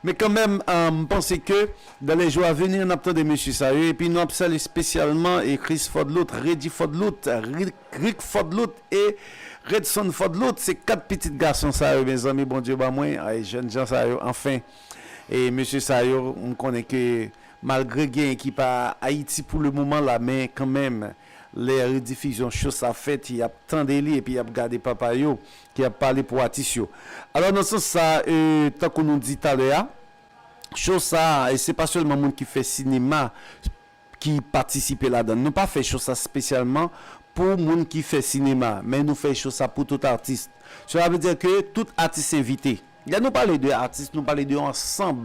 Men kanmenm, eh, m panse ke dans les jours à venir, n ap tande mesye sa yo, epi nou ap salye espesyalman, e Chris Fodlout, Reggie Fodlout, Rick, Rick Fodlout e Redson Fodlout, se kat pitit gason sa yo, mezanmi, Bondye ban mwen, ay, jèn jan sa yo, anfen. E mesye sa yo, m konnen ke malgre gen ki pa Ayiti pou le moman la, men kanmenm, lè redifizyon cho sa fèt, y ap tande li epi y ap gade papa yo ki ap pale pou atis yo. Alò, nan sans sa, e, tankou nou di talè a, cho sa, e se pa sèlman moun ki fè sinema ki patisipe ladan l. Nou pa fè cho sa espesyalman pou moun ki fè sinema, men nou fè cho sa pou tout atis. Sela vle di ke tout atis envite. Lè nou pale de atis, nou pale de yon ansanm.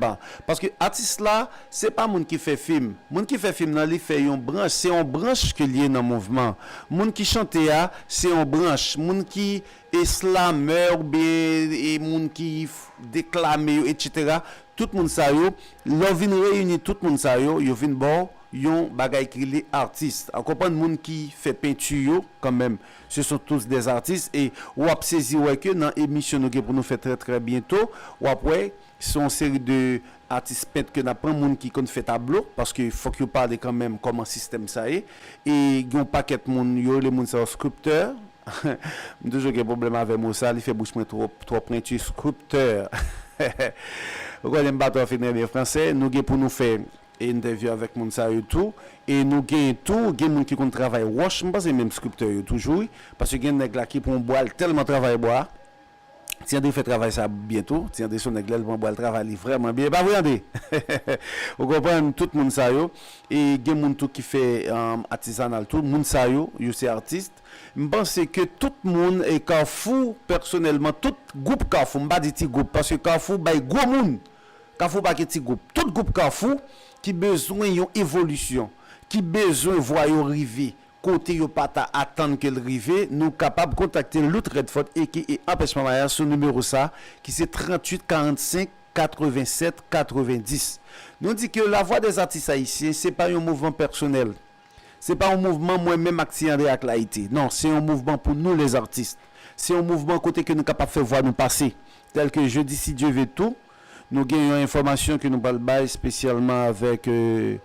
Paske atis la, se pa moun ki fè fim. Moun ki fè fim nan, li fè yon branch, se yon branch ke l ye nan mouvman. Moun ki chante a, se yon branch. Moun ki e slamè oubyen e moun ki f-, deklame yo, etsetera. Tout moun sa yo, lè w vin reyini tout moun sa yo, yo vin ba w yon bagay ki rele atis. Ou konprann, moun ki fè penti yo, kanmenm, ce sont tous des artistes, e w ap sezi wè ke nan emisyon nou gen pou nou fè trè, trè byento, w ap wè, se yon seri de atis pent ke n ap pran, moun ki konn fè tablo, paske fòk yo pale kanmenm kòman sistèm sa ye, e gen yon pakèt moun, yo rele moun sa yo scripteur, M toujou gen pwoblèm avè mo sa, li fè bouch mwen twò, twò pwenti, scripteur. Ou konnen m pa twò fin renmen franse, nou gen pou nou fè entèvyou avèk moun sa yo tou. E nou gen tou, gen moun ki konn travay wòch, m panse menm scripteur yo toujou, wi. Paske gen nèg la ki pran bwa, l tèlman travay bwa. Ti André fè travay sa byen tou. Ti André se yon nèg, lè l pran bwa, l travay li vrèman byen. E pa vre, André? Ou konprann, tout moun sa yo. E gen moun tou ki fè, um, atizanal tou. Moun sa yo, yo se atis. M panse ke tout moun e Kafou, pèsonèlman, tout gwoup Kafou, m pa di ti gwoup, paske Kafou bay gwo moun. Kafou pa gen ti gwoup. Tout gwoup Kafou ki bezwen yon evolisyon, ki bezwen vwa yo rive kote yo pa ta atann ke l rive, nou kapab kontakte Lout Redford, aka Anpèchman Mayas, sou nimewo sa, ki se tranntuit karannsenk katrevennsèt katrevendis. Nou di ke Lavwadèzatis Ayisyen, se pa yon mouvman pèsonèl. Se pa yon mouvman mwen menm ak Ti André ak Layite. Non, se yon mouvman pou nou, les artistes. Se yon mouvman kote ke nou kapab fè vwa nou pase. Tèl ke jodi, si Dye ve tou, nou gen yon enfòmasyon ke nou pral bay espesyalman avèk, euh,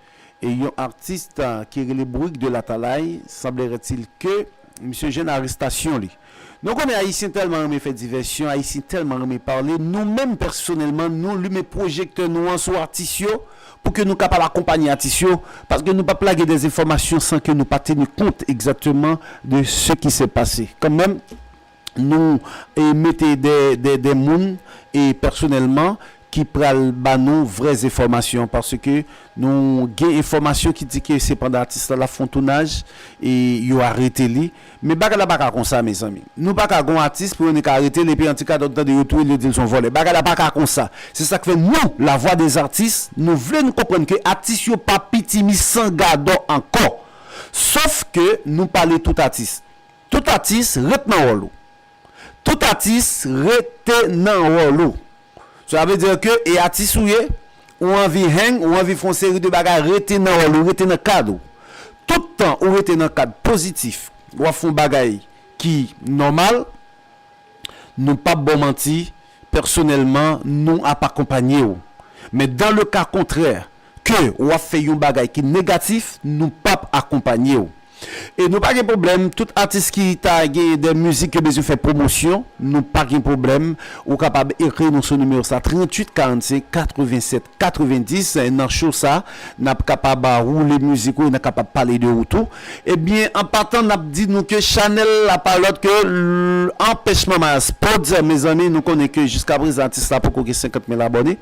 e yon atis, ah, ki rele Bourik de Latalay. Semblerait-il que misye jwenn arestasyon li. Nou konnen Ayisyen tèlman renmen fè divèsyon, Ayisyen tèlman renmen pale. Nou menm, pèsonèlman, nou limen pwojektè nou an sou atis yo pou ke nou kapab akonpanye atis yo, paske nou p ap lage des enfòmasyon san ke nou pa teni kont egzakteman de ce qui s'est passé. Kanmenm, nou, e, mete de, de, de moun, e, pèsonèlman, ki pral ba nou vrè enfòmasyon, paske nou gen enfòmasyon ki di ke se pandan atis la, l ap fè yon tounaj, e yo arete li. Men bagay la pa ka konsa, mezanmi. Nou pa ka gon atis pou yo nik arete l, epi an ti kadò tande yo touye l, yo di l se yon vòlè. Bagay la pa ka konsa. Se sa k fè nou, Lavwadèzatis, nou vle nou konprann ke atis yo pa pitimi san gadò ankò. Sòf ke nou pale tout atis. Tout atis, ret nan wòl ou. Tout atis, rete nan wòl ou. Sa vle di ke e atis ou ye, ou anvi hang, ou anvi fè yon seri de bagay, rete nan wòl ou, rete nan kad ou. Tout tan ou rete nan kad pozitif, w ap fè yon bagay ki nòmal, nou p ap ba w manti, pèsonèlman, nou ap akonpanye w. Men dans le cas contraire, ke w ap fè yon bagay ki negatif, nou p ap akonpanye w. E nou pa gen pwoblèm, tout atis ki ta gen de mizik yo bezwen fè pwomosyon, nou pa gen pwoblèm. Ou kapab ekri nou sou nimewo sa, tranntuit karannsenk katrevennsèt katrevendis. Nan show sa, n ap kapab, ah, woule mizik ou, n ap kapab pale de ou tou. Ebyen, an patan, n ap di nou ke chanèl la pa lòt ke l-, Anpèchman Mayas Prodz. Mezanmi, nou konnen ke jiska prezan atis la poko gen senkant mil abòne.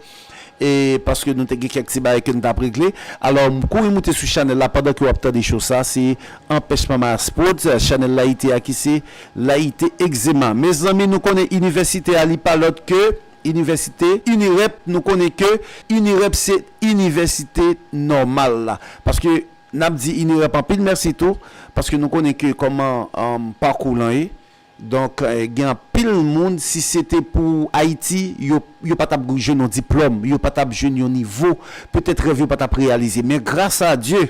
E paske nou te gen kèk ti bagay ke n t ap regle. Alò, m kouri moute sou chanèl la pandan ke w ap tande show sa. Se Anpèchman Mayas Prodz, chanèl Layite a ki se Layite Egzema. Mezanmi, nou konnen inivèsite a, li pa lòt ke inivèsite Inirep. Nou konnen ke Inirep se inivèsite nòmal la. Paske n ap di Inirep anpil mèsi tou, paske nou konnen ke kòman, um, pakou lan ye. Donk, eh, gen anpil moun, si se te pou Ayiti, yo, yo pa t ap jwenn yon diplòm, yo pa t ap jwenn yon nivo, petèt rèv yo pa t ap reyalize. Men gras a Dye,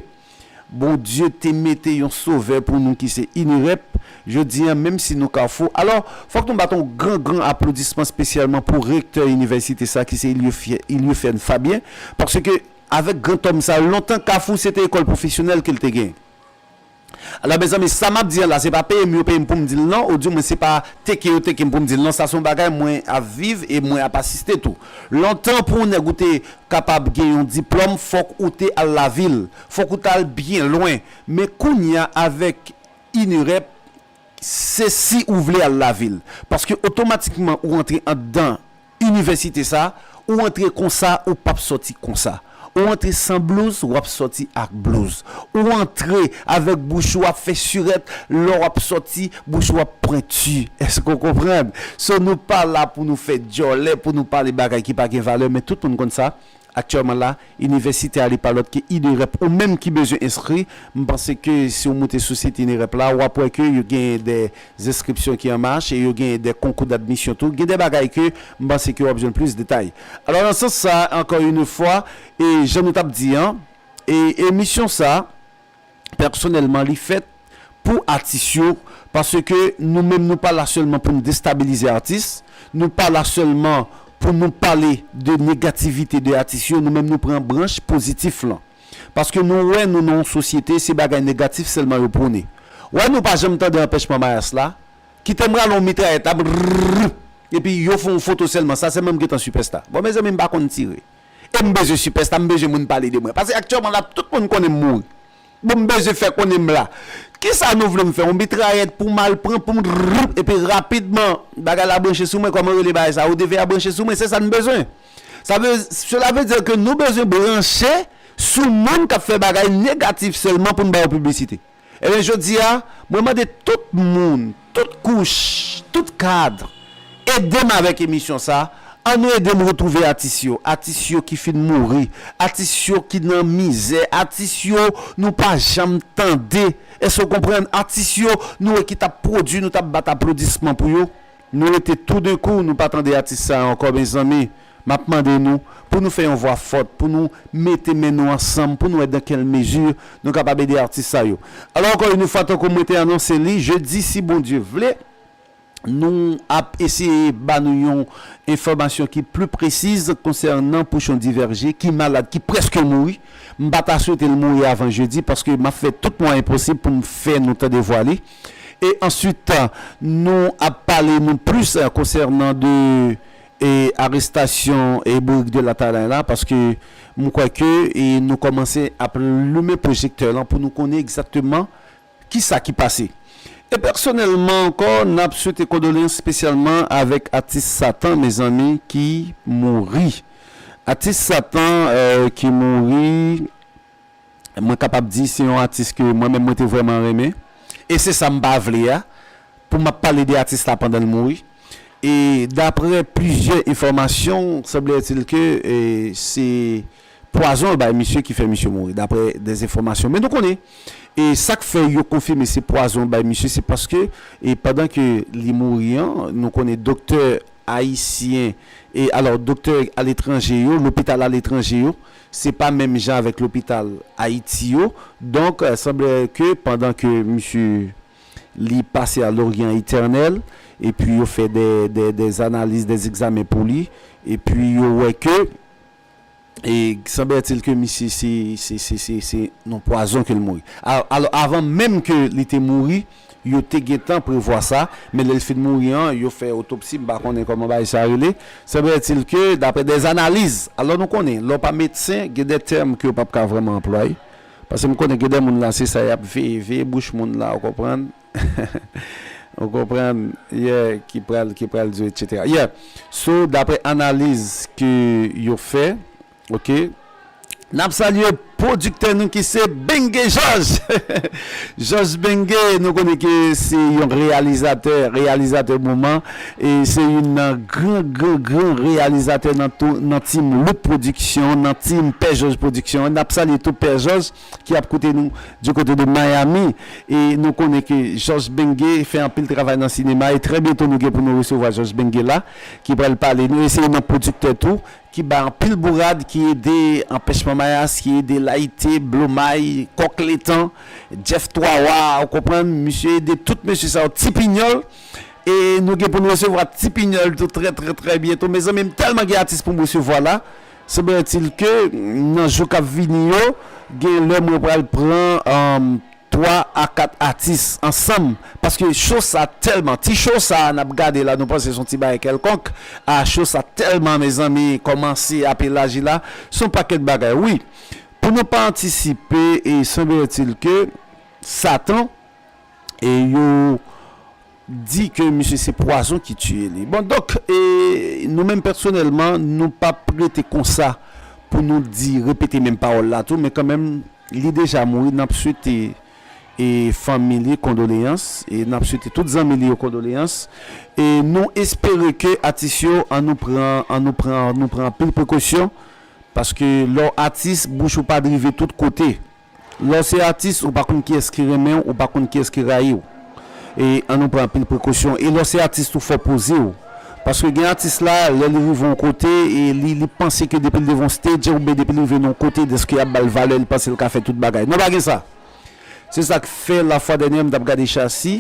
Bondye te mete yon sovè pou nou ki se Inirep. Jodi a, menm si nou Kafou. Alò, fòk nou bat yon gran, gran aplodisman espesyalman pou rektè inivèsite sa ki se Iliof-, Iliofèn Fabien. Paske avèk grantòm sa, lontan Kafou se te ekòl pwofesyonèl ke l te gen. Alò, mezanmi, sa m ap di an la, se pa peye m yo peye m pou m di l non, oudimwen se pa teke yo teke m pou m di l non, sa se yon bagay mwen ap viv e mwen ap asiste tou. Lontan pou yon nèg ou te kapab gen yon diplòm, fòk ou te al lavil, fòk ou t al byen lwen. Men kounye a, avèk Inirep, se si ou vle al lavil. Paske otomatikman ou antre anndan inivèsite sa, ou antre konsa, ou p ap sòti konsa. Ou antre san blouz, w ap sòti ak blouz. Ou antre avèk bouch ou ap fè sirèt, lè w ap sòti, bouch ou ap pwenti. Èske w konprann? So, nou pa la pou nou fè djòlè, pou nou pale bagay ki pa gen valè, men tout moun konn sa. Aktyèlman la, inivèsite a li pa lòt ke INEREP. Ou menm ki bezwen enskri, m panse ke si w moute sou sit INEREP la, w ap wè ke yo gen de enskripsyon ki an mach e yo gen de konkou d'admisyon tou. Gen de bagay ke m panse ke w ap jwenn plis detay. Alò, nan sans sa, encore une fois, e jan nou t ap di an, e emisyon sa, pèsonèlman, li fèt pou atis yo, paske nou menm, nou pa la sèlman pou n destabilize atis, nou pa la sèlman pou nou pale de negativite de atis yo, nou menm, nou pran branch pozitif lan. Paske nou wè, nou nan yon sosyete, se bagay negatif sèlman yo pwone. Wè, nou pa janm tande anpèchman mayas la, kite m rale yon mitrayèt la, brrrr, epi yo fè yon foto sèlman, sa sèlman m gentan sipèsta. Bon, mezanmi, m pa konn tire. E m bezwen sipèsta, m bezwen moun pale de mwen. Paske aktyèlman la, tout moun konnen m mouri. Bon, m bezwen fè konnen m la. Kisa nou vle m fè? Yon mitrayèt pou m al pran, pou m rrrr, epi rapidman, bagay la branche sou mwen, kòman yo rele bagay sa? O D V a branche sou mwen, se sa n bezwen. Sa vle, cela veut dire ke nou bezwen branche sou moun k ap fè bagay negatif sèlman pou n ba yo piblisite. Ebyen, jodi a, mwen mande tout moun, tout kouch, tout kad, ede m avèk emisyon sa. Ann nou ede m retwouve atis yo, atis yo ki fin mouri, atis yo ki nan mizè, atis yo nou pa janm tande. Èske w konprann? Atis yo nou wè ki t ap pwodui, nou t ap bat aplodisman pou yo. Nou rete toudenkou, nou pa tande atis sa a ankò, mezanmi. M ap mande nou pou nou fè yon vwa fòt, pou nou mete men nou ansanm, pou nou wè dans quelle mesure nou kapab ede atis sa yo. Alò, encore une fois, tankou mwen te anonse li, jedi, si Bondye vle, nou ap eseye ba nou yon enfòmasyon ki pli presiz konsènan Pouchon Divèje, ki malad, ki prèske mouri. M pa ta swete l mouri avan jedi, paske m ap fè tout mwayen posib pou m fè nou tande vwa li. E answit, nou ap pale nou plis, eh, konsènan de, eh, arestasyon, eh, Bourik de Latalay la, paske m kwè ke, eh, nou kòmanse ap limen pwojektè lan pou nou konnen egzakteman kisa ki pase. E pèsonèlman ankò, n ap swete kondoleyans espesyalman avèk atis Satan, mezanmi, ki mouri. Atis Satan, eh, ki mouri, mwen kapab di se yon atis ke mwen menm mwen te vrèman renmen. E se sa m pa vle a, pou m ap pale de atis la pandan l mouri. E daprè plizyè enfòmasyon, sembletil ke, eh, se pwazon yo bay misye ki fè misye mouri, daprè de enfòmasyon. Men nou konnen, e sa k fè yo konfime se pwazon yo bay misye, se paske, e pandan ke li mouri an, nou konnen doktè ayisyen, e alò, doktè aletranje yo, lopital aletranje yo, se pa menm jan avèk lopital Ayiti yo. Donk, eh, sanble ke pandan ke misye li pase a Lorient Eternel, epi yo fè de, de, de analiz, de egzamen pou li, epi yo wè ke, e sanble-t-il ke misye se, se, se, se, se nan pwazon ke l mouri. A-, alò, avan menm ke li te mouri, yo te gentan prevwa sa, men lè l fin mouri an, yo fè otopsi, m pa konnen kòman bagay sa rele. Sanble-t-il ke, daprè de analiz, alò nou konnen, lè w pa medsen, gen de tèm ke yo p ap ka vrèman anplwaye. Paske m konnen gen de moun la, se sa y ap veye, veye bouch moun la, ou konprann? Ou konprann? Yeah, ki pral, ki pral di, etsetera. Yeah. So, daprè analiz ke yo fè, ok, n ap salye pwodiktè nou ki se Benge Jòj. Jòj Benge, nou konnen ke se yon reyalizatè, reyalizatè moman, e se youn nan gran, gran, gran reyalizatè nan tou, nan team Look Production, nan team Pè Jòj Production. N ap salye tou Pè Jòj ki ap koute nou du côté de Miami. E nou konnen ke Jòj Benge fè anpil travay nan sinema. E trè byento nou gen pou nou resevwa Jòj Benge la, ki pral pale. Nou eseye nan pwodiktè tou, ki bay anpil bourad, ki ede Anpèchman Mayas, ki ede Layite, Blomay, Kòk Letan, Jeff Twa Wa, ou konprann, misye ede tout mesye sa yo, Ti Pinyòl. E nou gen pou nou resevwa Ti Pinyòl tou trè, trè, trè byento. Mezanmi, m tèlman gen atis pou m resevwa la. Sembletil ke nan jou k ap vini yo, gen lè mwen pral pran, um, twa a kat atis ansanm. Paske show sa tèlman, ti show sa a n ap gade la, nou panse se yon ti bagay kèlkonk. A, show sa tèlman, mezanmi, kòmanse ap elaji la. Se yon pakèt bagay, wi. Pou nou pa antisipe, e sembletil ke Satan, e yo di ke misye se pwazon ki tiye li. Bon, donk, e nou menm pèsonèlman, nou p ap rete konsa pou nou di, repete menm pawòl la tou, men kanmenm, li deja mouri, n ap swete, e fanmi li kondoleyans, e n ap swete tout zanmi li yo kondoleyans, e nou espere ke atis yo, an nou pran, an nou pran, an nou pran anpil prekosyon, Paske lè w atis, bouch ou pa drive tout kote. Lè w se atis, ou pa konn kiyès ki renmen w, ou pa konn kiyès ki rayi w. E ann nou pran anpil prekosyon. E lè w se atis tou, fò w poze w. Paske gen atis la, lè li rive yon kote, e li, li panse ke depi l devan yon stage, oubyen depi l rive nan yon kote, dèske y ap ba l valè, li panse l ka fè tout bagay. Non, pa gen sa. Se sa k fè lafwa dènyè m t ap gade Chasi,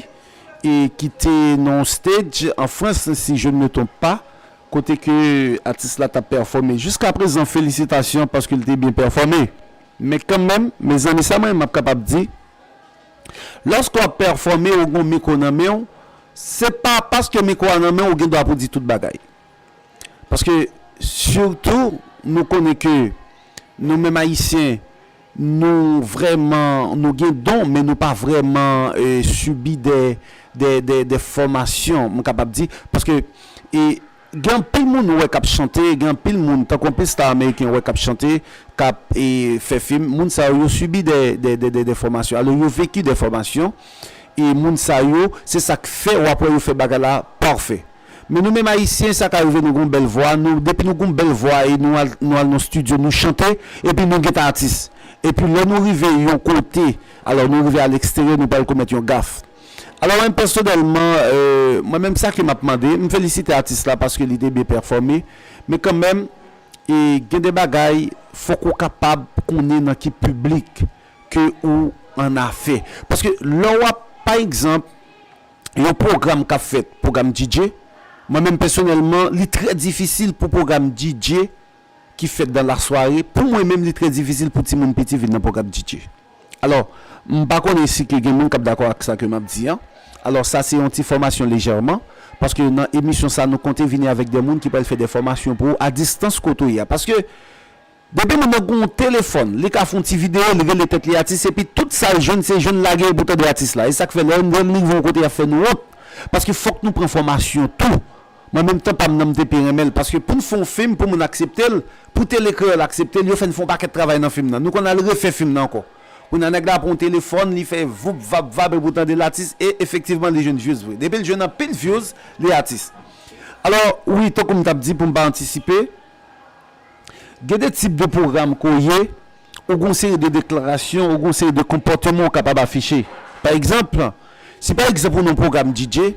e ki te nan yon stage an Frans, si je ne me trompe pas, kote ke atis la t ap pèfòme. Jiska prezan, felisitasyon paske l te byen pèfòme. Men kanmenm, mezanmi, sa mwen m ap kapab di, lòske w ap pèfòme, ou gen yon mikwo nan men w, se pa paske mikwo a nan men w, ou gen dwa pou di tout bagay. Paske, sitou, nou konnen ke nou menm Ayisyen, nou vrèman, nou gen don, men nou pa vrèman e, sibi de, de, de, de fòmasyon, m kapab di. Paske e, gen anpil moun ou wè k ap chante, gen anpil moun, tankou anpil sta ameriken ou wè k ap chante, k ap e, fè fim, moun sa yo, yo sibi de, de, de, de, de fòmasyon. Alò, yo veki de fòmasyon, e moun sa yo, se sa k fè w ap wè yo fè bagay la pafè. Men nou menm Ayisyen, sa ka rive nou gen yon bèl vwa, nou, depi nou gen yon bèl vwa e nou al, nou al nan estidyo, nou chante, epi nou gentan atis. Epi lè nou rive yon kote, alò nou rive a leksteryè, nou pral komèt yon gaf. Alò mwen pèsonèlman, e, mwen menm sa ke m ap mande, m felisite atis la paske li te byen pèfòme, men kanmenm, e, gen de bagay, fòk ou kapab konnen nan ki piblik ke ou annafè. Paske lè w ap, pa egzanp, yon pwogram k ap fèt, pwogram D J, mwen menm pèsonèlman, li trè difisil pou pwogram D J ki fèt dan lasware, pou mwen menm, li trè difisil pou timoun piti vin nan pwogram D J. Alò, m pa konnen si ke gen moun k ap dakò ak sa ke m ap di an. Alò, sa se yon ti fòmasyon lejèman, paske nan emisyon sa, nou konte vini avèk de moun ki pral fè de fòmasyon pou ou a distans kote w ye a. Paske, depi moun nan gen yon telefòn, li ka fè yon ti videyo, li rele tèt li atis, epi tout sa l jwenn, se jwenn lage yo pou tande atis la. E sa k fè lè, lè n rive yon kote, y ap fè nou wont. Paske fòk nou pran fòmasyon tou. Mwen menm tan pa m nan, m te pi renmen l. Paske pou n fè yon fim, pou moun aksepte l, pou Tele Kreyòl aksepte l, yo fè n fè yon pakèt travay nan fim nan. Nou konn al refè fim nan ankò. Kounye a nèg la pran yon telefòn, li fè voup vap vap epi w tande l atis, e efektivman li jwenn views vre. Depi l jwenn anpil views, li atis. Alò, wi, tankou m t ap di pou m pa antisipe, gen de tip de pwogram ke w ye, ou gen yon seri de deklarasyon, ou gen yon seri de konpòteman w kapab afiche. Pa egzanp, si pa egzanp ou nan yon pwogram D J,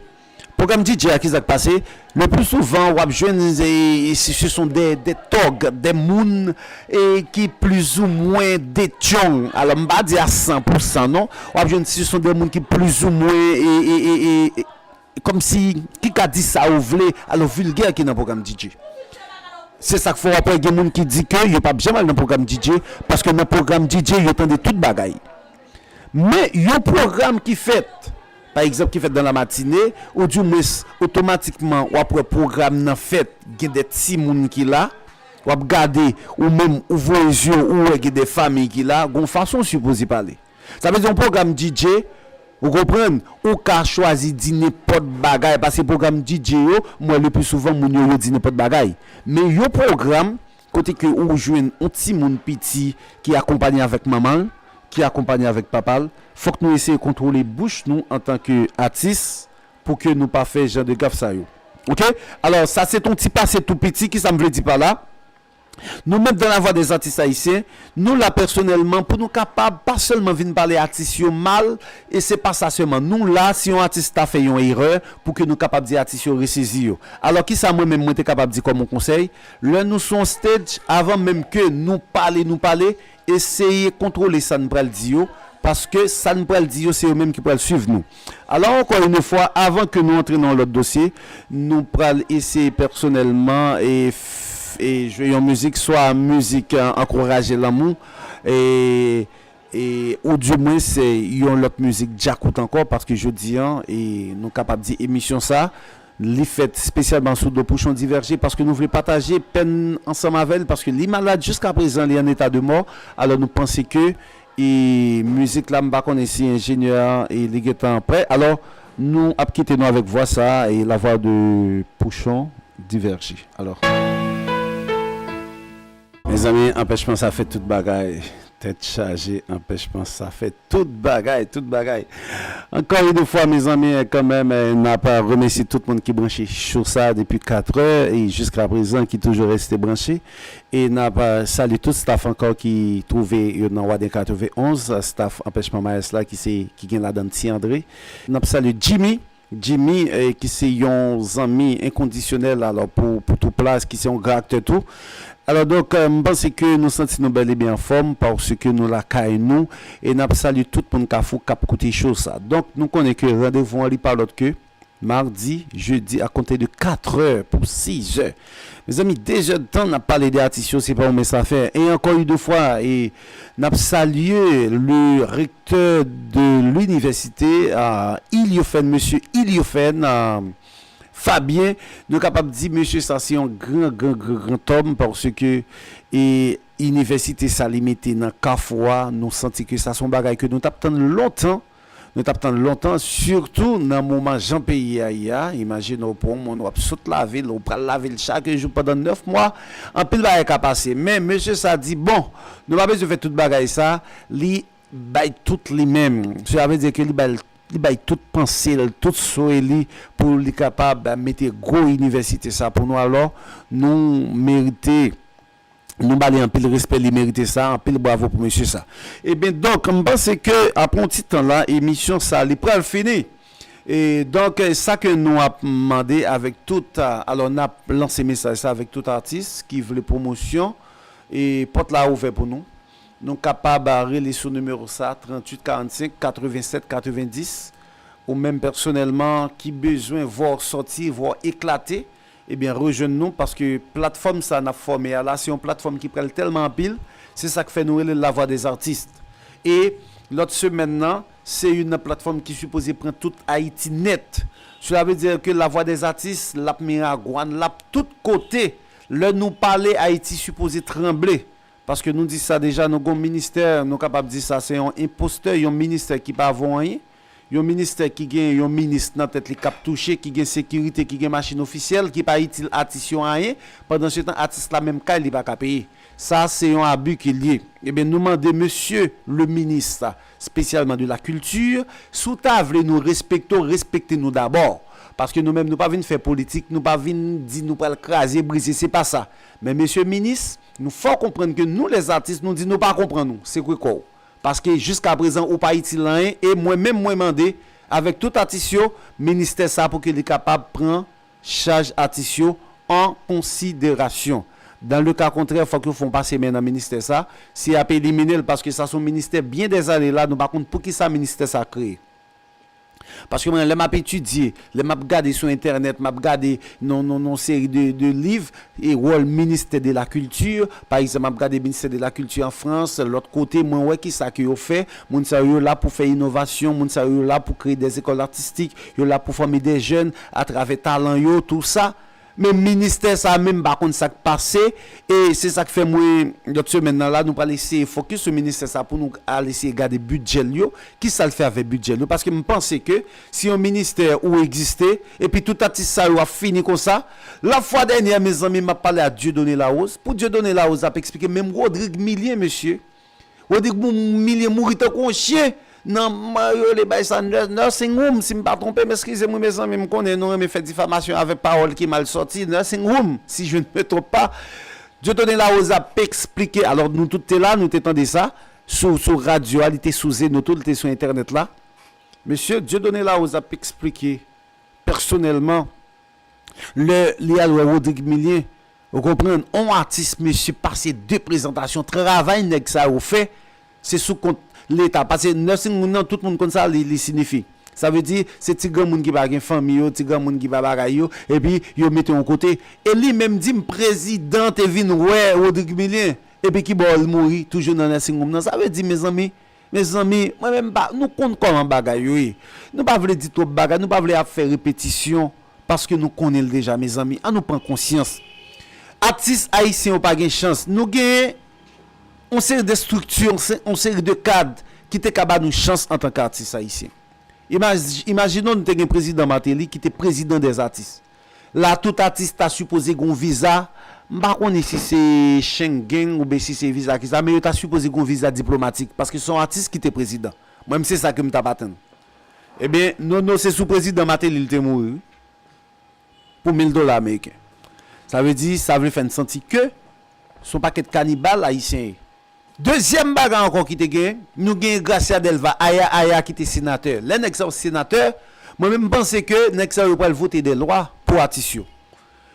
pwogram D J a, kisa k pase? Le plus souvent, w ap jwenn, e, e, ce sont des, des thug, des moun, e, ki plizoumwen detyong. Alò, m pa di a san pou san, non. W ap jwenn ce sont des moun ki plizoumwen, e, e, e, e, e, kòmsi, ki ka di sa yo vle, alò vilgè ki nan pwogram D J. Se sa k fè w ap wè gen moun ki di ke yo p ap janm al nan pwogram D J, paske nan pwogram D J, yo tande tout bagay. Men yon pwogram ki fèt, pa egzanp, ki fèt dans la matinée, ou dimwens, otomatikman, w ap wè pwogram nan fèt, gen de timoun ki la, w ap gade, ou menm, ou voye zye w, ou wè gen de fanmi ki la, gon fason w sipoze pale. Sa vle di yon pwogram D J, ou konprann, ou ka chwazi di nenpòt bagay, paske pwogram D J yo, m wè le pli souvan moun yo, yo di nenpòt bagay. Men yon pwogram kote ke ou jwenn yon timoun piti ki akonpanye avèk manman l, ki akonpanye avèk papa l, fòk nou eseye kontwole bouch nou antanke atis pou ke nou pa fè jan de gaf sa yo. Oke? Alò, sa se t on ti pase tou piti, kisa m vle di pa la? Nou menm dans la voix des artistes haïtiens, nou la pèsonèlman pou nou kapab pa sèlman vin pale atis yo mal, e se pa sa sèlman. Nou la, si yon atis ta fè yon erè, pou ke nou kapab di atis yo resezi yo. Alò, kisa mwen menm mwen te kapab di kòm yon konsèy? Lè nou sou yon stage, avan menm ke nou pale, nou pale, eseye kontwole sa n pral di yo, paske sa n pral di yo, se yo menm ki pral swiv nou. Alò, encore une fois, avan ke nou antre nan yon lòt dosye, nou pral eseye pèsonèlman e, f- e jwe yon mizik, swa mizik, e, ankouraje lanmou, e, e, ou dimwens, e, yon lòt mizik djakout ankò, paske jodi a, e, nou kapab di emisyon sa, li fèt espesyalman sou do Pouchon Divèje, paske nou vle pataje pèn ansanm avè l, paske li malad jiska prezan, li an eta de mò. Alò, nou panse ke, e, mizik la, m pa konnen si enjenyè a, e, li gentan prè. Alò, nou ap kite nou avèk vwa sa a, e, la voix de Pouchon Divèje. Alò. Mezanmi, anpèchman sa fè tout bagay. Tèt chaje, anpèchman sa fè tout bagay, tout bagay. Encore une fois, mezanmi, kanmenm, n ap remèsye tout moun ki branche show sa depi katrè e jiska prezan ki toujou rete branche. E n ap salye tout staff ankò ki twouve yo nan Waden katrevenonz, staff Anpèchman Mayès la ki se ki gen ladan Ti Andre. N ap salye Jimmy, Jimmy, eh, ki se yon zanmi enkondisyonèl, alò, pou, pou Touplas, ki se yon gran aktè tou. Alò, donk, eh, m panse ke nou santi nou bèl e byen anfòm, paske nou lakay nou, e n ap salye tout moun Kafou k ap koute show sa. Donk, nou konnen ke randevou an li pa lòt ke madi, jedi, a konte de katrè pou sizè. Mezanmi, dezèdtan n ap pale de atis yo, se pa yon mens afè. E encore une fois, e n ap salye le recteur de l'université, euh, Iliofen, mesye Iliofen, euh, Fabien. Nou kapab di mesye sa se yon gran, gran, gran, gran tòm, paske e inivèsite sa li mete nan Kafou a, nou santi ke sa se yon bagay ke nou t ap tann lontan. Nou t ap tann lontan, sitou nan moman jan peyi a ye a. Imajine w pou yon moun w ap sot lave l, ou pral lave l chak jou pandan nèf mwa, anpil bagay ka pase. Men mesye sa di, bon, nou pa bezwen fè tout bagay sa, li bay tout li menm. Sa vle di ke li bay, li bay tout panse l, tout swe li pou li kapab mete gwo inivèsite sa pou nou. Alò, nou merite, nou ba li anpil respè, li merite sa, anpil bravo pou mesye sa. Ebyen, donk, m panse ke apre yon ti tan la, emisyon sa, li pral fini. E donk, sa ke nou ap mande avèk tout, alò, n ap lanse mesaj sa avèk tout atis ki vle pwomosyon, e pòt la ouvè pou nou. Nou kapab rele sou nimewo sa, tranntuit karannsenk katrevennsèt katrevendis, ou menm pèsonèlman ki bezwen vwa w sòti, vwa w eklate, ebyen, rejwenn nou, paske platfòm sa n ap fòme a la, se yon platfòm ki pral tèlman anpil, se sa k fè nou rele l Lavwadèzartis. E lòt semèn nan, se youn nan platfòm ki sipoze pran tout Ayiti nèt. Cela veut dire que Lavwadèzartis, l ap Miragwàn, l ap tout kote. Lè nou pale, Ayiti sipoze tranble. Paske nou di sa deja, nou gon ministè, nou kapab di sa, se yon enpostè, yon ministè ki pa vo anyen, yon ministè ki gen yon minis nan tèt li k ap touche, ki gen sekirite, ki gen machin ofisyèl, ki pa itil atis yo anyen, pandansetan atis la menm kay li pa ka peye. Sa se yon abi ke l ye. Ebyen, nou mande mesye le ministre spécialement de la culture, si w ta vle nou respekte w, respekte nou dabò. Paske nou menm, nou pa vin fè politik, nou pa vin di nou pral kraze, brize, se pa sa. Men mesye minis, nou fè w konprann ke nou, lèzatis, nou di nou pa konprann ou, sekwe kò w. Paske jiska prezan, ou pa itil anyen, e mwen menm, mwen mande, avèk tout atis yo, ministè sa pou ke li kapab pran chaj atis yo an konsiderasyon. Dan le ka kontrè, fòk yo fè yon pase men nan ministè sa, si y ap elimine l, paske sa se yon ministè byen dèzane la, nou pa konn poukisa ministè sa kreye. Paske mwen, lè m ap etidye, lè m ap gade sou entènèt, m ap gade nan, nan, nan seri de, de liv, e wòl ministè de la kilti, pa egzanp, m ap gade ministè de la kilti an Frans, lòt kote, mwen wè kisa ke yo fè, moun sa yo la pou fè inovasyon, moun sa yo la pou kreye des écoles artistiques, yo la pou fòme des jeunes atravè talan yo, tou sa. Men ministè sa menm pa konn sa k pase, e se sa k fè mwen, lòt semèn nan la, nou pral eseye fokis sou ministè sa pou nou al eseye gade bidjè l yo, kisa l fè avèk bidjè l yo, paske m panse ke si yon ministè ou egziste, epi tout atis sa yo ap fini konsa, la fwa dènyè, mezanmi, m ap pale a Dieudonné Larose, pou Dieudonné Larose ap eksplike, menm Rodrigue Milien, mesye, Rodrigue Milien mouri tankou yon chen nan, yo rele bay sa nursing home, si m pa twonpe m, eskize m wi mezanmi, m konnen nou renmen fè difamasyon avèk pawòl ki mal sòti, nursing home, si je ne me trompe pas. Dieudonné Larose ap eksplike, alò nou tout te la, nou te tande sa, sou, sou radyo a, li te sou Zeno tou, li te sou entènèt la. Mesye Dieudonné Larose ap eksplike pèsonèlman, lè li al wè Rodrigue Milien, ou konprann, on atis, mesye, pase de prezantasyon, travay nèg sa yo fè, se sou kont Leta. Pase nursing home nan, tout moun konn sa li, li siyifi. Sa vle di, se ti granmoun ki pa gen fanmi yo, ti granmoun ki pa bagay yo, epi yo mete yon kote. E li menm di m, prezidan te vin wè Rodrigue Milien, epi ki bò l mouri, toujou nan nursing home nan. Sa vle di, mezanmi, Mezanmi, mwen menm pa, nou konn kòman bagay yo ye. Nou pa vle di twòp bagay, nou pa vle ap fè repetisyon, paske nou konnen l deja, mezanmi. An nou pran konsyans. Atis ayisyen yo pa gen chans. Nou genyen yon seri de estrikti, yon se-, yon seri de kad ki te ka ba nou chans antanke atis ayisyen. Imaj-, imajine w nou te gen prezidan Martelly ki te prezidan dèzatis. La, tout atis ta sipoze gen yon viza M pa konnen si se Schengen oubyen si se viza ki sa, men yo ta sipoze gen yon viza diplomatik, paske se yon atis ki te prezidan. Mwen, m se sa ke m t ap atann. Ebyen, Nono, se sou prezidan Martelly l te mouri, wi. Pou mil dola ameriken. Sa vle di, sa vle fè n santi ke se yon pakèt kanibal ayisyen ye. Dezyèm bagay ankò ki te gen, nou gen Gracia Delva, Aya Aya ki te senatè. Lè nèg sa yo senatè, mwen menm m panse ke nèg sa yo pral vote de lwa pou atis yo.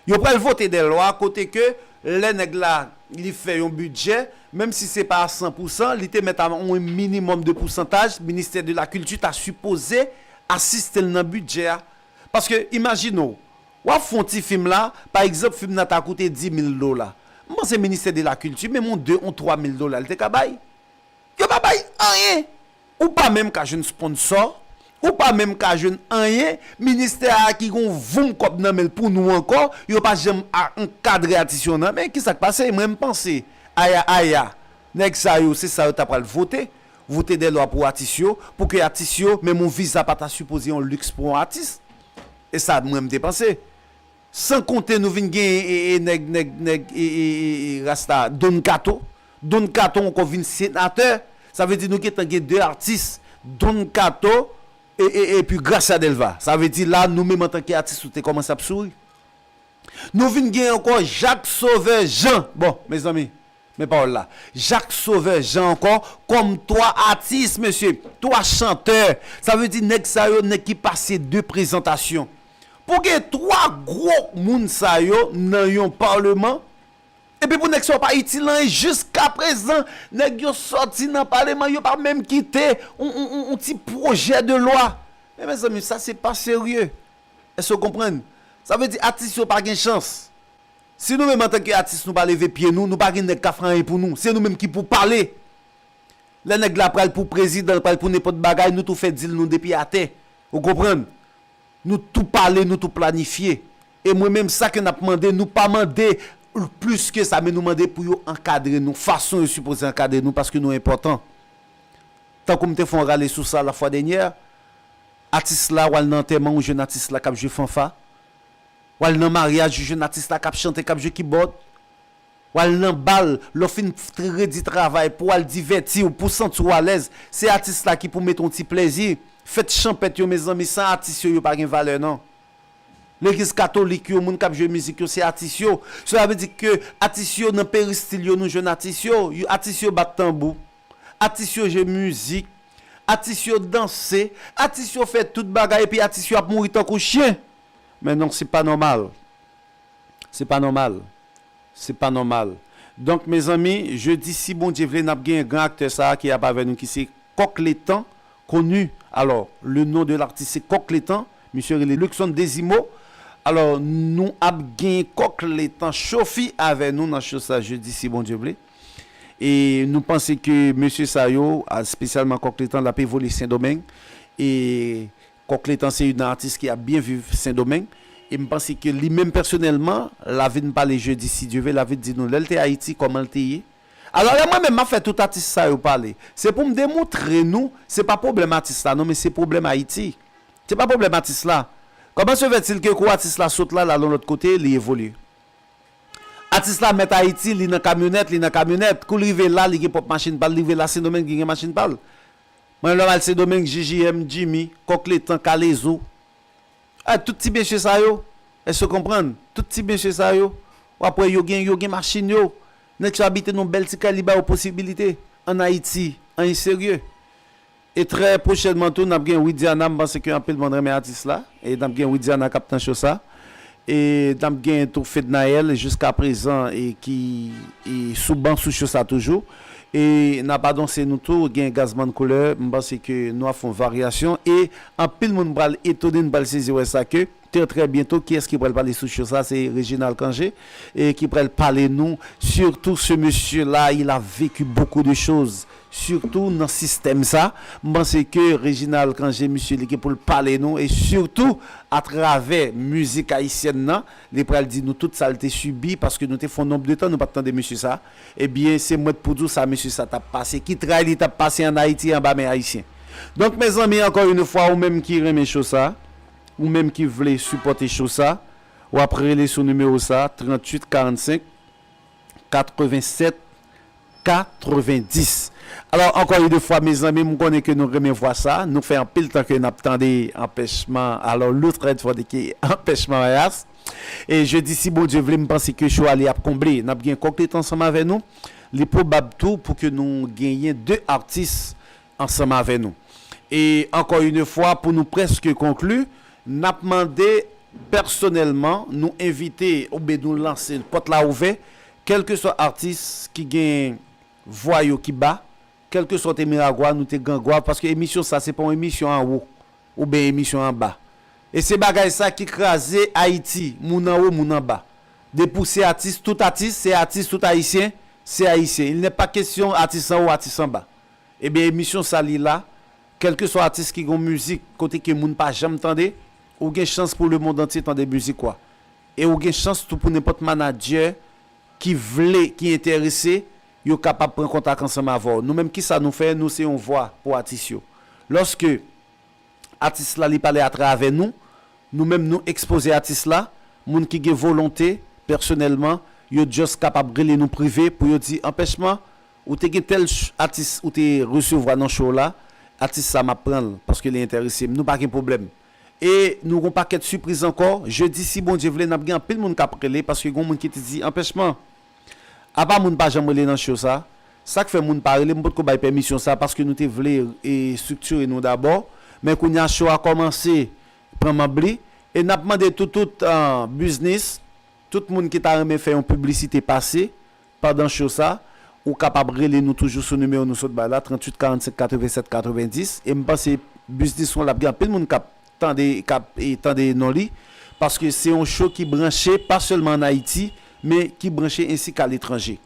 Yo pral vote de lwa kote ke lè nèg la li fè yon bidjè, menm si se pa a san pou san, li te mèt a yon minimòm de pousantaj, ministè de la kilti ta sipoze asiste l nan bidjè a. Paske, imajine w, w ap fè yon ti fim la, pa egzanp, fim nan ta koute dis mil dola. M panse ministè de la kilti, menm yon de, yon twa mil dola, li te ka bay. Yo pa bay anyen. Ou pa menm ka jwenn sponsò. Ou pa menm ka jwenn anyen. Ministè a ki gon voum kòb nan men l pou nou ankò, yo pa janm a ankadre atis yo nan. Men kisa k pase? Mwen, m panse, aya, aya, nèg sa yo, se sa yo ta pral vote. Vote de lwa pou atis yo, pou ke atis yo, menm yon viza pa ta sipoze yon liks pou yon atis. E sa, mwen, m te panse. San konte nou vin gen e, e, nèg, nèg, nèg, e, e, e, e, rasta, Don Kato. Don Kato ankò vin senatè. Sa vle di nou gentan gen de atis, Don Kato e, e, epi Gracia Delva. Sa vle di la, nou menm antanke atis, nou te kòmanse ap souri. Nou vin gen ankò Jacques Sauveur Jean. Bon, mezanmi, men pawòl la. Jacques Sauveur Jean ankò, kòm twa atis, mesye, twa chantè. Sa vle di nèg sa yo, nèg ki pase de prezantasyon. Pou gen twa gwo moun sa yo nan yon palman, epi pou nèg sa yo pa itil anyen, jiskaprezan, nèg yo sòti nan palman, yo pa menm kite yon, yon, yon, yon ti pwojè de lwa. Men mezanmi, sa se pa serye. Èske w konprann? Sa vle di atis yo pa gen chans. Si nou menm antanke atis nou pa leve pye nou, nou pa gen nèg k ap fè anyen pou nou. Se nou menm ki pou pale. Lè nèg la pral pou prezidan, pral pou nenpòt bagay, nou tou fè dil nou depi atè. Ou konprann? Nou tou pale, nou tou planifye. E mwen menm, sa ke n ap mande, nou pa mande plis ke sa, men nou mande pou yo ankadre nou, fason yo sipoze ankadre nou, paske nou enpòtan. Tankou m te fè yon rale sou sa lafwa dènyè, atis la, w al nan antèman, ou jwenn atis la k ap jwe fanfa. W al nan maryaj, ou jwenn atis la k ap chante, k ap jwe kibòd. W al nan bal, lè w fin t-, redi travay, pou w al divèti w, pou w santi w alèz, se atis la ki pou mete yon ti plezi. Fèt chanpèt yo, mezanmi, san atis yo, yo pa gen valè, non. Legliz katolik yo, moun k ap jwe mizik yo, se atis yo. Sela vle di ke atis yo, nan peristil yo, nou jwenn atis yo. Yo, atis yo bat tanbou. Atis yo jwe mizik. Atis yo danse. Atis yo fè tout bagay, epi atis yo ap mouri tankou chen. Men non, se pa nòmal. Se pa nòmal. Se pa nòmal. Donk, mezanmi, jedi, si Bondye vle, n ap gen gran aktè sa a ki ap avè nou, ki se Kòk Letan, koni. Alò, le non de l'artiste se Kòk Letan. Misye rele Luckson Dezimo. Alò, nou ap gen Kòk Letan Chofi avè nou nan show sa jedi, si Bondye vle. E nou panse ke mesye sa yo, a, espesyalman Kòk Letan, l ap evolye Sendomeng. E Kòk Letan se youn nan atis ki ap byen viv Sendomeng. E m panse ke li menm pèsonèlman, l a vin pale jedi, si Dye ve, l a vin di nou lè l te Ayiti, kòman l te ye. Alò, lè mwen menm m ap fè tout atis sa yo pale, se pou m demontre nou, se pa pwoblèm atis la, non, men se pwoblèm Ayiti. Se pa pwoblèm atis la. Kòman se fètil ke kou atis la sot la, l al yon lòt kote, li evolye? Atis la mèt Ayiti, li nan kamyonèt, li nan kamyonèt. Kou l rive la, li gen pwòp machin pa l, li rive la, Sendomeng, li gen machin pa l. Mwen, lè m al Sendomeng, J J M, Jimmy, Kòk Letan, Kalezo. A, tout ti mesye sa yo, èske w konprann? Tout ti mesye sa yo, w ap wè yo gen, yo gen machin yo. Nèg sa yo abite nan bèl ti kay, li ba yo posibilite. Ann Ayiti, anyen serye. E trè pwochènman tou, n ap gen Widiana, m panse ke anpil moun renmen atis la. E n ap gen Widiana k ap nan show sa. E n ap gen tou Fednaelle, jiskaprezan, e ki e sou ban sou show sa toujou. E n ap anonse nou tou, gen Gazman Koulè, m panse ke nou ap fè yon varyasyon. E anpil moun pral etone, n pral sezi wè sa ke trè, trè byento, kiyès ki pral pale sou show sa? Se Reginald Cangé, e ki pral pale nou. Surtout, ce monsieur-là, il a vécu beaucoup de choses. Surtout nan sistèm sa, m panse ke Reginald Cangé, misye, li gen pou l pale nou, e surtout atravè mizik ayisyèn nan, li pral di nou tout sa l te sibi, paske nou te fè yon nonb de tan nou pa t tande misye sa. Ebyen, se mwen k pou di w sa misye sa t ap pase, ki tray li t ap pase ann Ayiti anba men ayisyen. Donk, mezanmi, ankò yon fwa, ou menm ki renmen show sa, ou menm ki vle sipòte show sa, w ap rele sou nimewo sa, tranntuit karannsenk, katrevensèt katrevendis. Alò, ankò yon fwa, mezanmi, m konnen ke nou renmen vwa sa. Nou fè anpil tan ke n ap tande anpèchman. Alò, Luther Ford ki anpèchman mayas. E jedi, si Bondye vle, m panse ke cho a li ap konble. N ap gen kòk leta ansanm avè nou. Li pwobab tou pou ke nou genyen de atis ansanm avè nou. E ankò yon fwa, pou nou prèske konkli, n ap mande pèsonèlman, nou envite oubyen nou lanse pòt la ouvè, kèlkeswa atis ki gen vwa yo ki ba, kèlkeswa te Miragwa, nou te Grangwav, paske emisyon sa, se pa yon emisyon anwo oubyen emisyon anba. E se bagay sa ki kraze Ayiti, moun anwo, moun anba. Depi w se atis, tout atis, se atis, tout ayisyen, se ayisyen. Il n'est pas question atis anwo, atis anba. Ebyen, emisyon sa li la, kèlkeswa atis ki gon mizik, kote ke moun pa janm tande, ou gen chans pou lemonn antye tande mizik ou a. E ou gen chans tou pou nenpòt manadjè ki vle, ki enterese, yo kapab pran kontak ansanm avè w. Nou menm, kisa nou fè? Nou se yon vwa pou atis yo. Lòske atis la, li pale atravè nou, nou menm, nou ekspoze atis la, moun ki gen volonte, pèsonèlman, yo just kapab rele nou prive pou yo di, anpèchman, ou te gen tèl ch-, atis ou te resevwa nan show la, atis sa m ap pran l, paske li enterese m. Nou pa gen pwoblèm. E nou gon pakèt sipriz ankò. Jedi, si Bondye vle, n ap gen anpil moun k ap rele, paske gon moun ki te di, anpèchman, apa moun pa janm rele nan show sa? Sa k fè moun pa rele? M potko bay pèmisyon sa, paske nou te vle, e, estriktire nou dabò. Men kounye a, show a kòmanse pran manb li. E n ap mande tout, tout, ah, biznis, tout moun ki ta renmen fè yon piblisite pase pandan show sa, ou kapab rele nou toujou sou nimewo nou sot bay la, tranntuit karannsenk katrevensèt katrevendis. E m panse biznis ou an l ap gen anpil moun k ap tande, k ap, e, tande non li, paske se yon show ki branche pa sèlman ann Ayiti, men ki branche ensi k aletranje.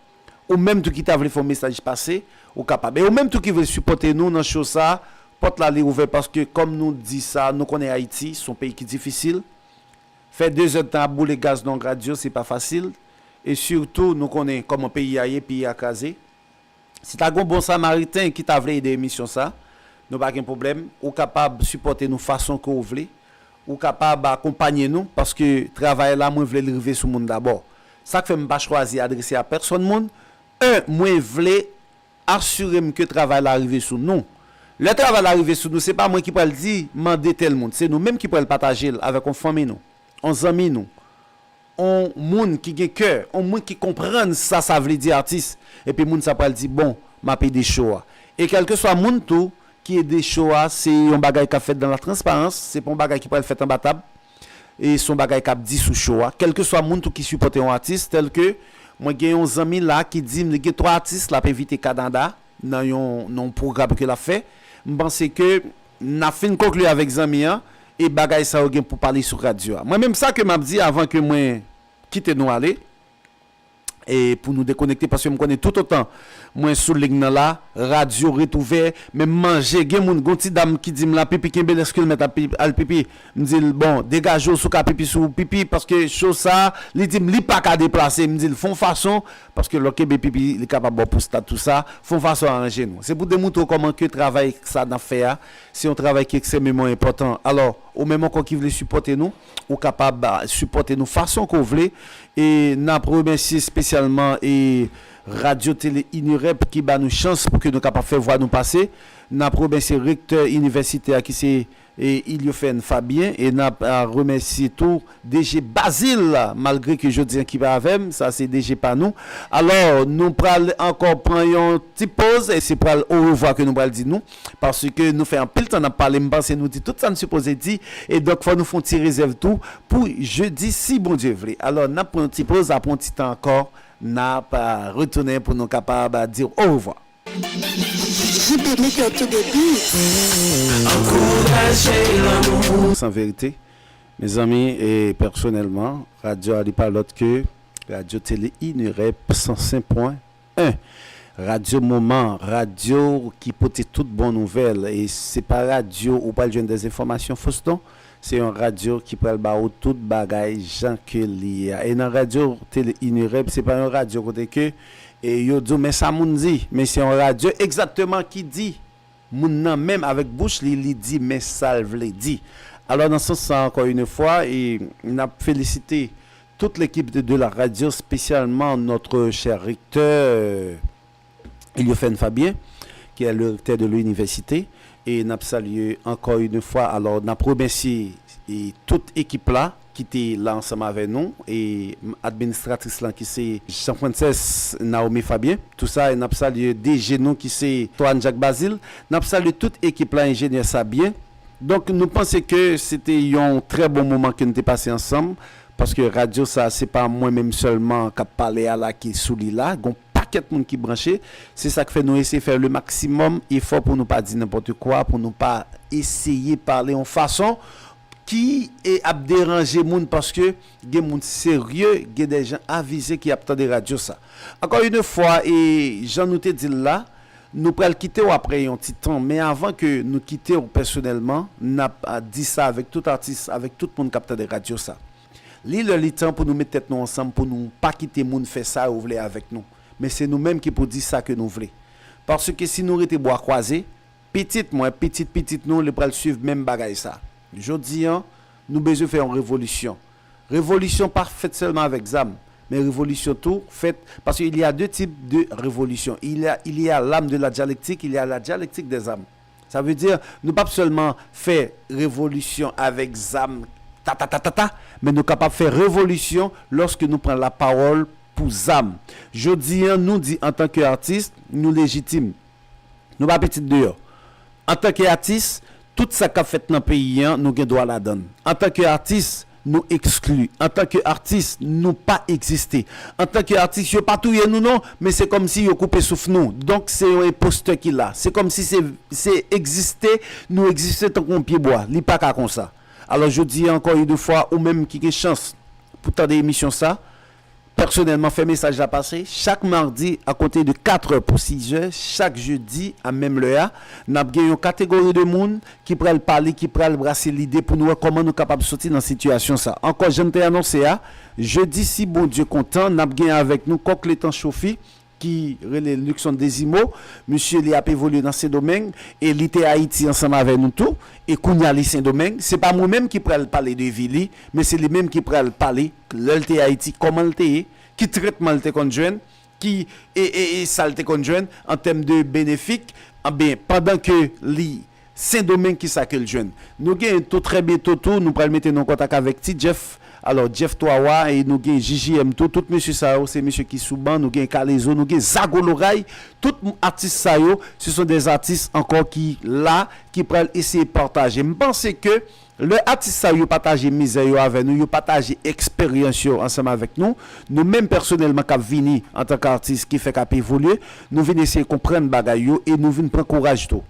Ou menm tou ki ta vle fè yon mesaj pase, ou kapab. E ou menm tou ki vle sipòte nou nan show sa, pòt la li ouvè, paske kòm nou di sa, nou konnen Ayiti se yon peyi ki difisil. Fè dezèdtan ap boule gaz nan yon radyo, se pa fasil. E sitou, nou konnen kòman peyi a ye, peyi a kraze. Si ta gen yon bon samariten ki ta vle ede emisyon sa, nou pa gen pwoblèm. Ou kapab sipòte nou fason ke w vle. Ou kapab akonpanye nou, paske travay la, mwen vle l rive sou moun dabò. Sa k fè m pa chwazi adrese a pèsòn moun, en, mwen vle asire m ke travay la rive sou nou. Lè travay la rive sou nou, se pa mwen ki pral di, mande tèl moun. Se nou menm ki pral pataje l avèk yon fanmi nou, yon zanmi nou, yon moun ki gen kè, yon moun ki konprann sa sa vle di atis. Epi moun sa pral di, bon, m ap ede show a. E kèlkeswa moun tou ki ede show a, se yon bagay k ap fèt dan la transparans, se pa yon bagay ki pral fèt anba tab. E se yon bagay k ap di sou show a. Kèlkeswa moun tou ki sipòte yon atis, tèlke mwen gen yon zanmi la ki di m li gen twa atis l ap envite Kanada nan yon, nan yon pwogram ke l ap fè. M panse ke n ap fin konkli avèk zanmi an e bagay sa yo gen pou pale sou radyo a. Mwen menm sa ke m ap di avan ke mwen kite nou ale, e pou nou dekonekte, paske m konnen toutotan mwen sou liy nan la, radyo ret ouvè, men m manje, gen moun, gon ti dam ki di m la pipi, kenbe l, èske l mèt ap pi-, al pipi? M di l, bon, degaje w si w ka pipi sou pipi, paske cho sa, li di m li pa ka deplase. M di l, fè yon fason, paske lè w kenbe pipi, li kapab ba w pwostat tou sa, fè yon fason aranje nou. Se pou demontre w kòman ke travay sa n ap fè a, se yon travay ki ekstrèmeman enpòtan. Alò, ou menm ankò ki vle sipòte nou, ou kapab, ah, sipòte nou fason ke w vle. E n ap remèsye espesyalman, e, Radyo Tele Inirep ki ba nou chans pou ke nou kapab fè vwa nou pase. N ap remèsye rektè inivèsite a ki se, e, Iliofen Fabien. E n ap, ah, remèsye tou D J Bazil, malgre ke jodi an ki pa avè m, sa se D J pa nou. Alò, nou pral ankò pran yon ti poz, e se pral orevwa ke nou pral di nou. Paske nou fè anpil tan n ap pale, m panse nou di tout sa n sipoze di, e donk fò nou fè yon ti rezèv tou pou jedi, si Bondye vle. Alò, n ap pran yon ti poz, apre yon ti tan ankò, n ap, ah, retounen pou nou kapab, ah, di w orevwa. J B, make it to the beat. Ankouraje lanmou. San verite, mezanmi, e pèsonèlman, radyo a li pa lòt ke Radyo Tele Inirep san senk pwen en. Radyo moman, radyo ki pote tout bon nouvèl. E se pa radyo ou pral jwenn dezenfòmasyon fos non. Se yon radyo ki pral ba ou tout bagay jan ke li ye a. E nan Radyo Tele Inirep, se pa yon radyo kote ke, e yo di w, men sa moun di, men se yon radyo egzakteman ki di moun nan menm avèk bouch li, li di men sa l vle di. Alò, nan sans sa, ankò yon fwa, e n ap felisite toute l'équipe de, de la radio, spécialement notre cher recteur, euh, Iliofen Fabien, qui est le recteur de l'université. E n ap salye ankò yon fwa, alò, n ap remèsye e tout ekip la ki te la ansanm avè nou, e administratris lan ki se Jean Frances Naomi Fabien, tou sa, e n ap salye D G nou ki se Toine Jacques Bazile, n ap salye tout ekip la, enjenyè Sabien. Donk, nou panse ke se te yon trè bon moman ke nou te pase ansanm, paske radyo sa, se pa mwen menm sèlman k ap pale a la ki sou li la, gon pakèt moun ki branche. Se sa k fè nou eseye fè le maksimòm efò pou nou pa di nenpòt kwa, pou nou pa eseye pale yon fason ki e ap deranje moun, paske gen moun serye, gen de jan avize ki ap tande radyo sa. Ankò yon fwa, e jan nou te di l la, nou pral kite w apre yon ti tan, men avan ke nou kite w pèsonèlman, n ap, a, di sa avèk tout atis, avèk tout moun k ap tande radyo sa. Li lè li tan pou nou met tèt nou ansanm, pou nou pa kite moun fè sa yo vle avèk nou. Men se nou menm ki pou di sa ke nou vle. Paske si nou rete bwa kwaze, pitit mwen, pitit pitit nou, li pral swiv menm bagay sa. Jodi an, nou bezwen fè yon revolisyon. Revolisyon pa fèt sèlman avèk zam, men revolisyon tou fèt, paske il y a deux types de révolution. Il y a, il y a l'âme de la dialectique, il y a la dialectique des âmes. Sa vle di, nou p ap sèlman fè revolisyon avèk zam, ta, ta, ta, ta, ta, men nou kapab fè revolisyon lòske nou pran lapawòl pou zam. Jodi an, nou di antanke atis, nou lejitim. Nou pa pitit deyò. Antanke atis, tout sa k ap fèt nan peyi an, nou gen dwa ladan l. Antanke atis, nou ekskli. Antanke atis, nou pa egziste. Antanke atis, yo pa touye nou non, men se kòmsi yo koupe souf nou. Donk, se yon enpostè ki la. Se kòmsi se, se egziste, nou egziste tankou yon pyebwa. Li pa ka konsa. Alò, jodi a, ankò yon fwa, ou menm ki gen chans pou tande emisyon sa, pèsonèlman fè mesaj la pase. Chak madi, a konte de katrè pou sizè, chak jedi, a menm lè a, n ap gen yon kategori de moun ki pral pale, ki pral brase lide pou nou wè kòman nou kapab soti nan sitiyasyon sa. Ankò, jan m te anonse a, jedi, si Bondye kontan, n ap gen avèk nou Kòk Letan Chofi, ki rele Luckson Dezimo. Misye, li ap evolye nan Sendomeng, e li te Ayiti ansanm avè nou tou, e kounye a li Sendomeng. Se pa mwen menm ki pral pale de vi li, men se li menm ki pral pale lè l te Ayiti, kòman l te ye, ki tretman l te konn jwenn, ki, e, e, e sa l te konn jwenn an tèm de benefik, anben, pandan ke li Sendomeng, kisa ke l jwenn? Nou gen tou, trè byento tou, nou pral mete nou an kontak avèk Ti Jeff, alò, Jeff Twa Wa, e nou gen J J M tou. Tout mesye sa yo, se mesye ki sou ban. Nou gen Kalezo, nou gen Zago Loray. Tout m-, atis sa yo, se son de atis ankò ki la, ki pral eseye pataje. M panse ke lè atis sa yo pataje mizè yo avè nou, yo pataje eksperyans yo ansanm avèk nou, nou menm pèsonèlman k ap vini antanke atis ki fèk ap evolye, nou vin eseye konprann bagay yo e nou vin pran kouraj tou.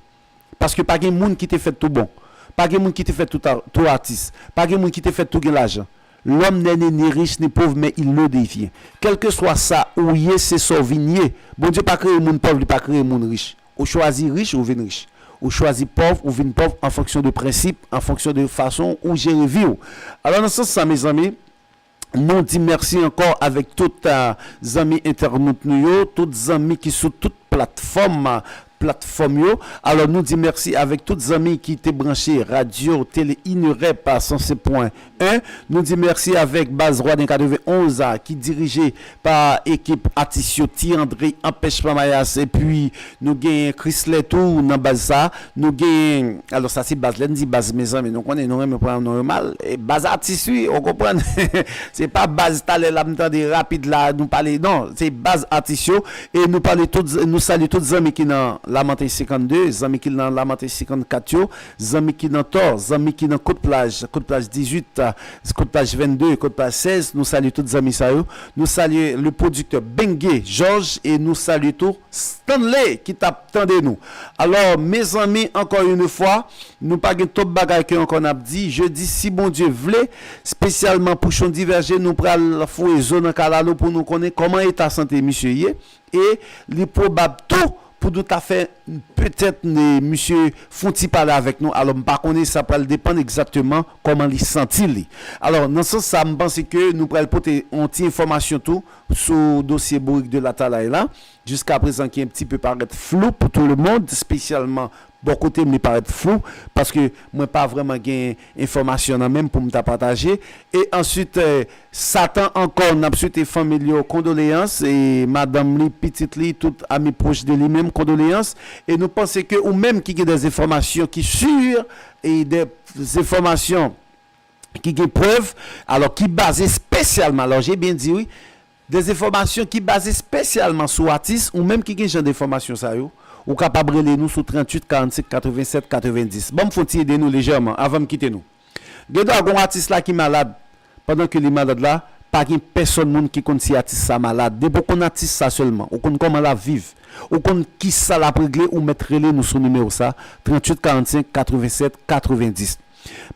Paske pa gen moun ki te fèt tou bon. Pa gen moun ki te fèt tou ta-, tou atis. Pa gen moun ki te fèt tou gen lajan. L'homme n'est ni, ni riche ni pauvre, mais il le devient. Kèlkeswa sa ou ye, se sa w vin ye. Bondye pa kreye moun pòv, li pa kreye moun rich. Ou chwazi rich, ou vin rich. Ou chwazi pòv, ou vin pòv an fonksyon de prensip, an fonksyon de fason ou jere vi w. Alò, nan sans sa, mezanmi, nou di mèsi ankò avèk tout, a, zanmi entènot nou yo, tout zanmi ki sou tout platfòm, a, platfòm yo. Alò, nou di mèsi avèk tout zanmi ki te branche radyo tele Inerep a san senk pwen en. Nou di mèsi avèk baz Rwaden katrevenonz a, ki dirije pa ekip atis yo, Ti Andre, Anpèch Pamayas, epi nou gen Chrisley tou nan baz sa. Nou gen, alò, sa se baz, lè n di baz, mezanmi, nou konnen nou renmen pran non yo mal. E baz atis, wi, ou konprann? Se pa baz talè la m tande rapid la, nou pale, non, se baz atis yo. E nou pale tout, nou salye tout zanmi ki nan Lamanten senkannde, zanmi ki nan Lamanten senkannkat yo, zanmi ki nan Tò, zanmi ki nan Kot Plaj, Kot Plaj dizuit, Kot Plaj vennde, Kot Plaj sèz, nou salye tout zanmi sa yo. Nou salye le pwodiktè Benge Georges e nou salye tou Stanley ki t ap tande nou. Alò, mezanmi, ankò yon fwa, nou pa gen twòp bagay ke ankò n ap di. Jedi, si Bondye vle, espesyalman Pouchon Divèje, nou pral foure zo nan kalalou pou nou konnen kòman eta sante misye ye. E li pwobab tou pou nou ta fè petèt ne, misye fon ti pale avèk nou. Alò, m pa konnen, sa pral depann egzakteman kòman li santi li. Alò, nan sans sa, m panse ke nou pral pote yon ti enfòmasyon tou sou dosye bourik de Latalay la. Jiska prezan ki un petit peu parèt flou pou tout le monde, espesyalman Bò kote m, li parèt flou, paske mwen pa vrèman gen enfòmasyon nan men m pou m ta pataje. E answit, eh, Satan ankò, n ap swete fanmi l yo kondoleyans, e madanm li, pitit li, tout ami pwòch de li menm, kondoleyans. E nou panse ke ou menm ki gen des enfòmasyon ki sur, e des enfòmasyon ki gen prèv, alò ki baze espesyalman, alò je byen di wi, des enfòmasyon ki baze espesyalman sou atis, ou menm ki gen jan de enfòmasyon sa yo, ou kapab rele nou sou tranntuit karannsenk katrevennsèt katrevendis. Ban m fè yon ti ede nou lejèman avan m kite nou. Gen dwa gon atis la ki malad, pandan ke li malad la, pa gen pèsòn moun ki konn si atis sa malad. Depi w konn atis sa sèlman, ou konn kòman l ap viv, ou konn kisa l ap regle, ou mèt rele nou sou nimewo sa, tranntuit karannsenk katrevennsèt katrevendis.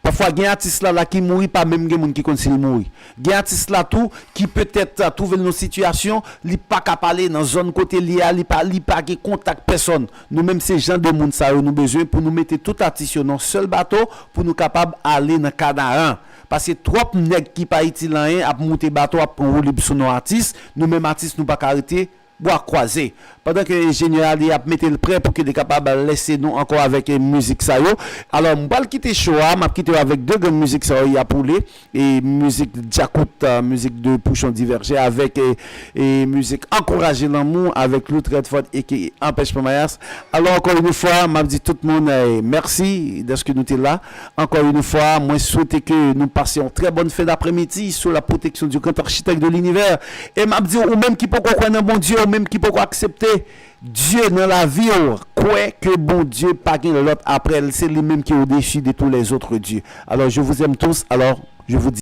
Pafwa gen atis la la ki mouri, pa menm gen moun ki konn si l mouri. Gen atis la tou ki petèt twouve l nan sitiyasyon, li pa ka pale nan zòn kote li a, li pa, li pa gen kontak pèsòn. Nou menm se jan de moun sa yo nou bezwen pou nou mete tout atis yo nan sèl bato pou nou kapab ale nan Kanaran. Paske twòp nèg ki pa itil anyen ap moute bato, ap pran woulib sou non atis, nou menm atis nou pa ka rete bwa kwaze. Pandan ke enjenyè a li ap mete l prè pou ke li kapab lese nou ankò avèk eh, mizik sa yo. Alò, m pral kite cho a, m ap kite w avèk de grenn mizik sa yo y ap woule. E mizik Djakout, eh, mizik de Pouchon Divèje avèk eh, e mizik Ankouraje Lanmou avèk Lou Redford aka Anpèch Panmayas. Alò, ankò yon fwa, m ap di tout moun eh, mèsi dèske nou te la. Ankò yon fwa, mwen swete ke nou pase yon trè bòn fen dapremidi sou la pwoteksyon di gran achitèk de linivè. E m ap di ou menm ki poko kwè nan Bondye, ou menm ki poko aksepte Dye nan lavi w, kwè ke Bondye pa gen lòt aprè l, se li menm ki odesi de tous les autres dieux. Alors, je vous aime tous, alors, je vous dis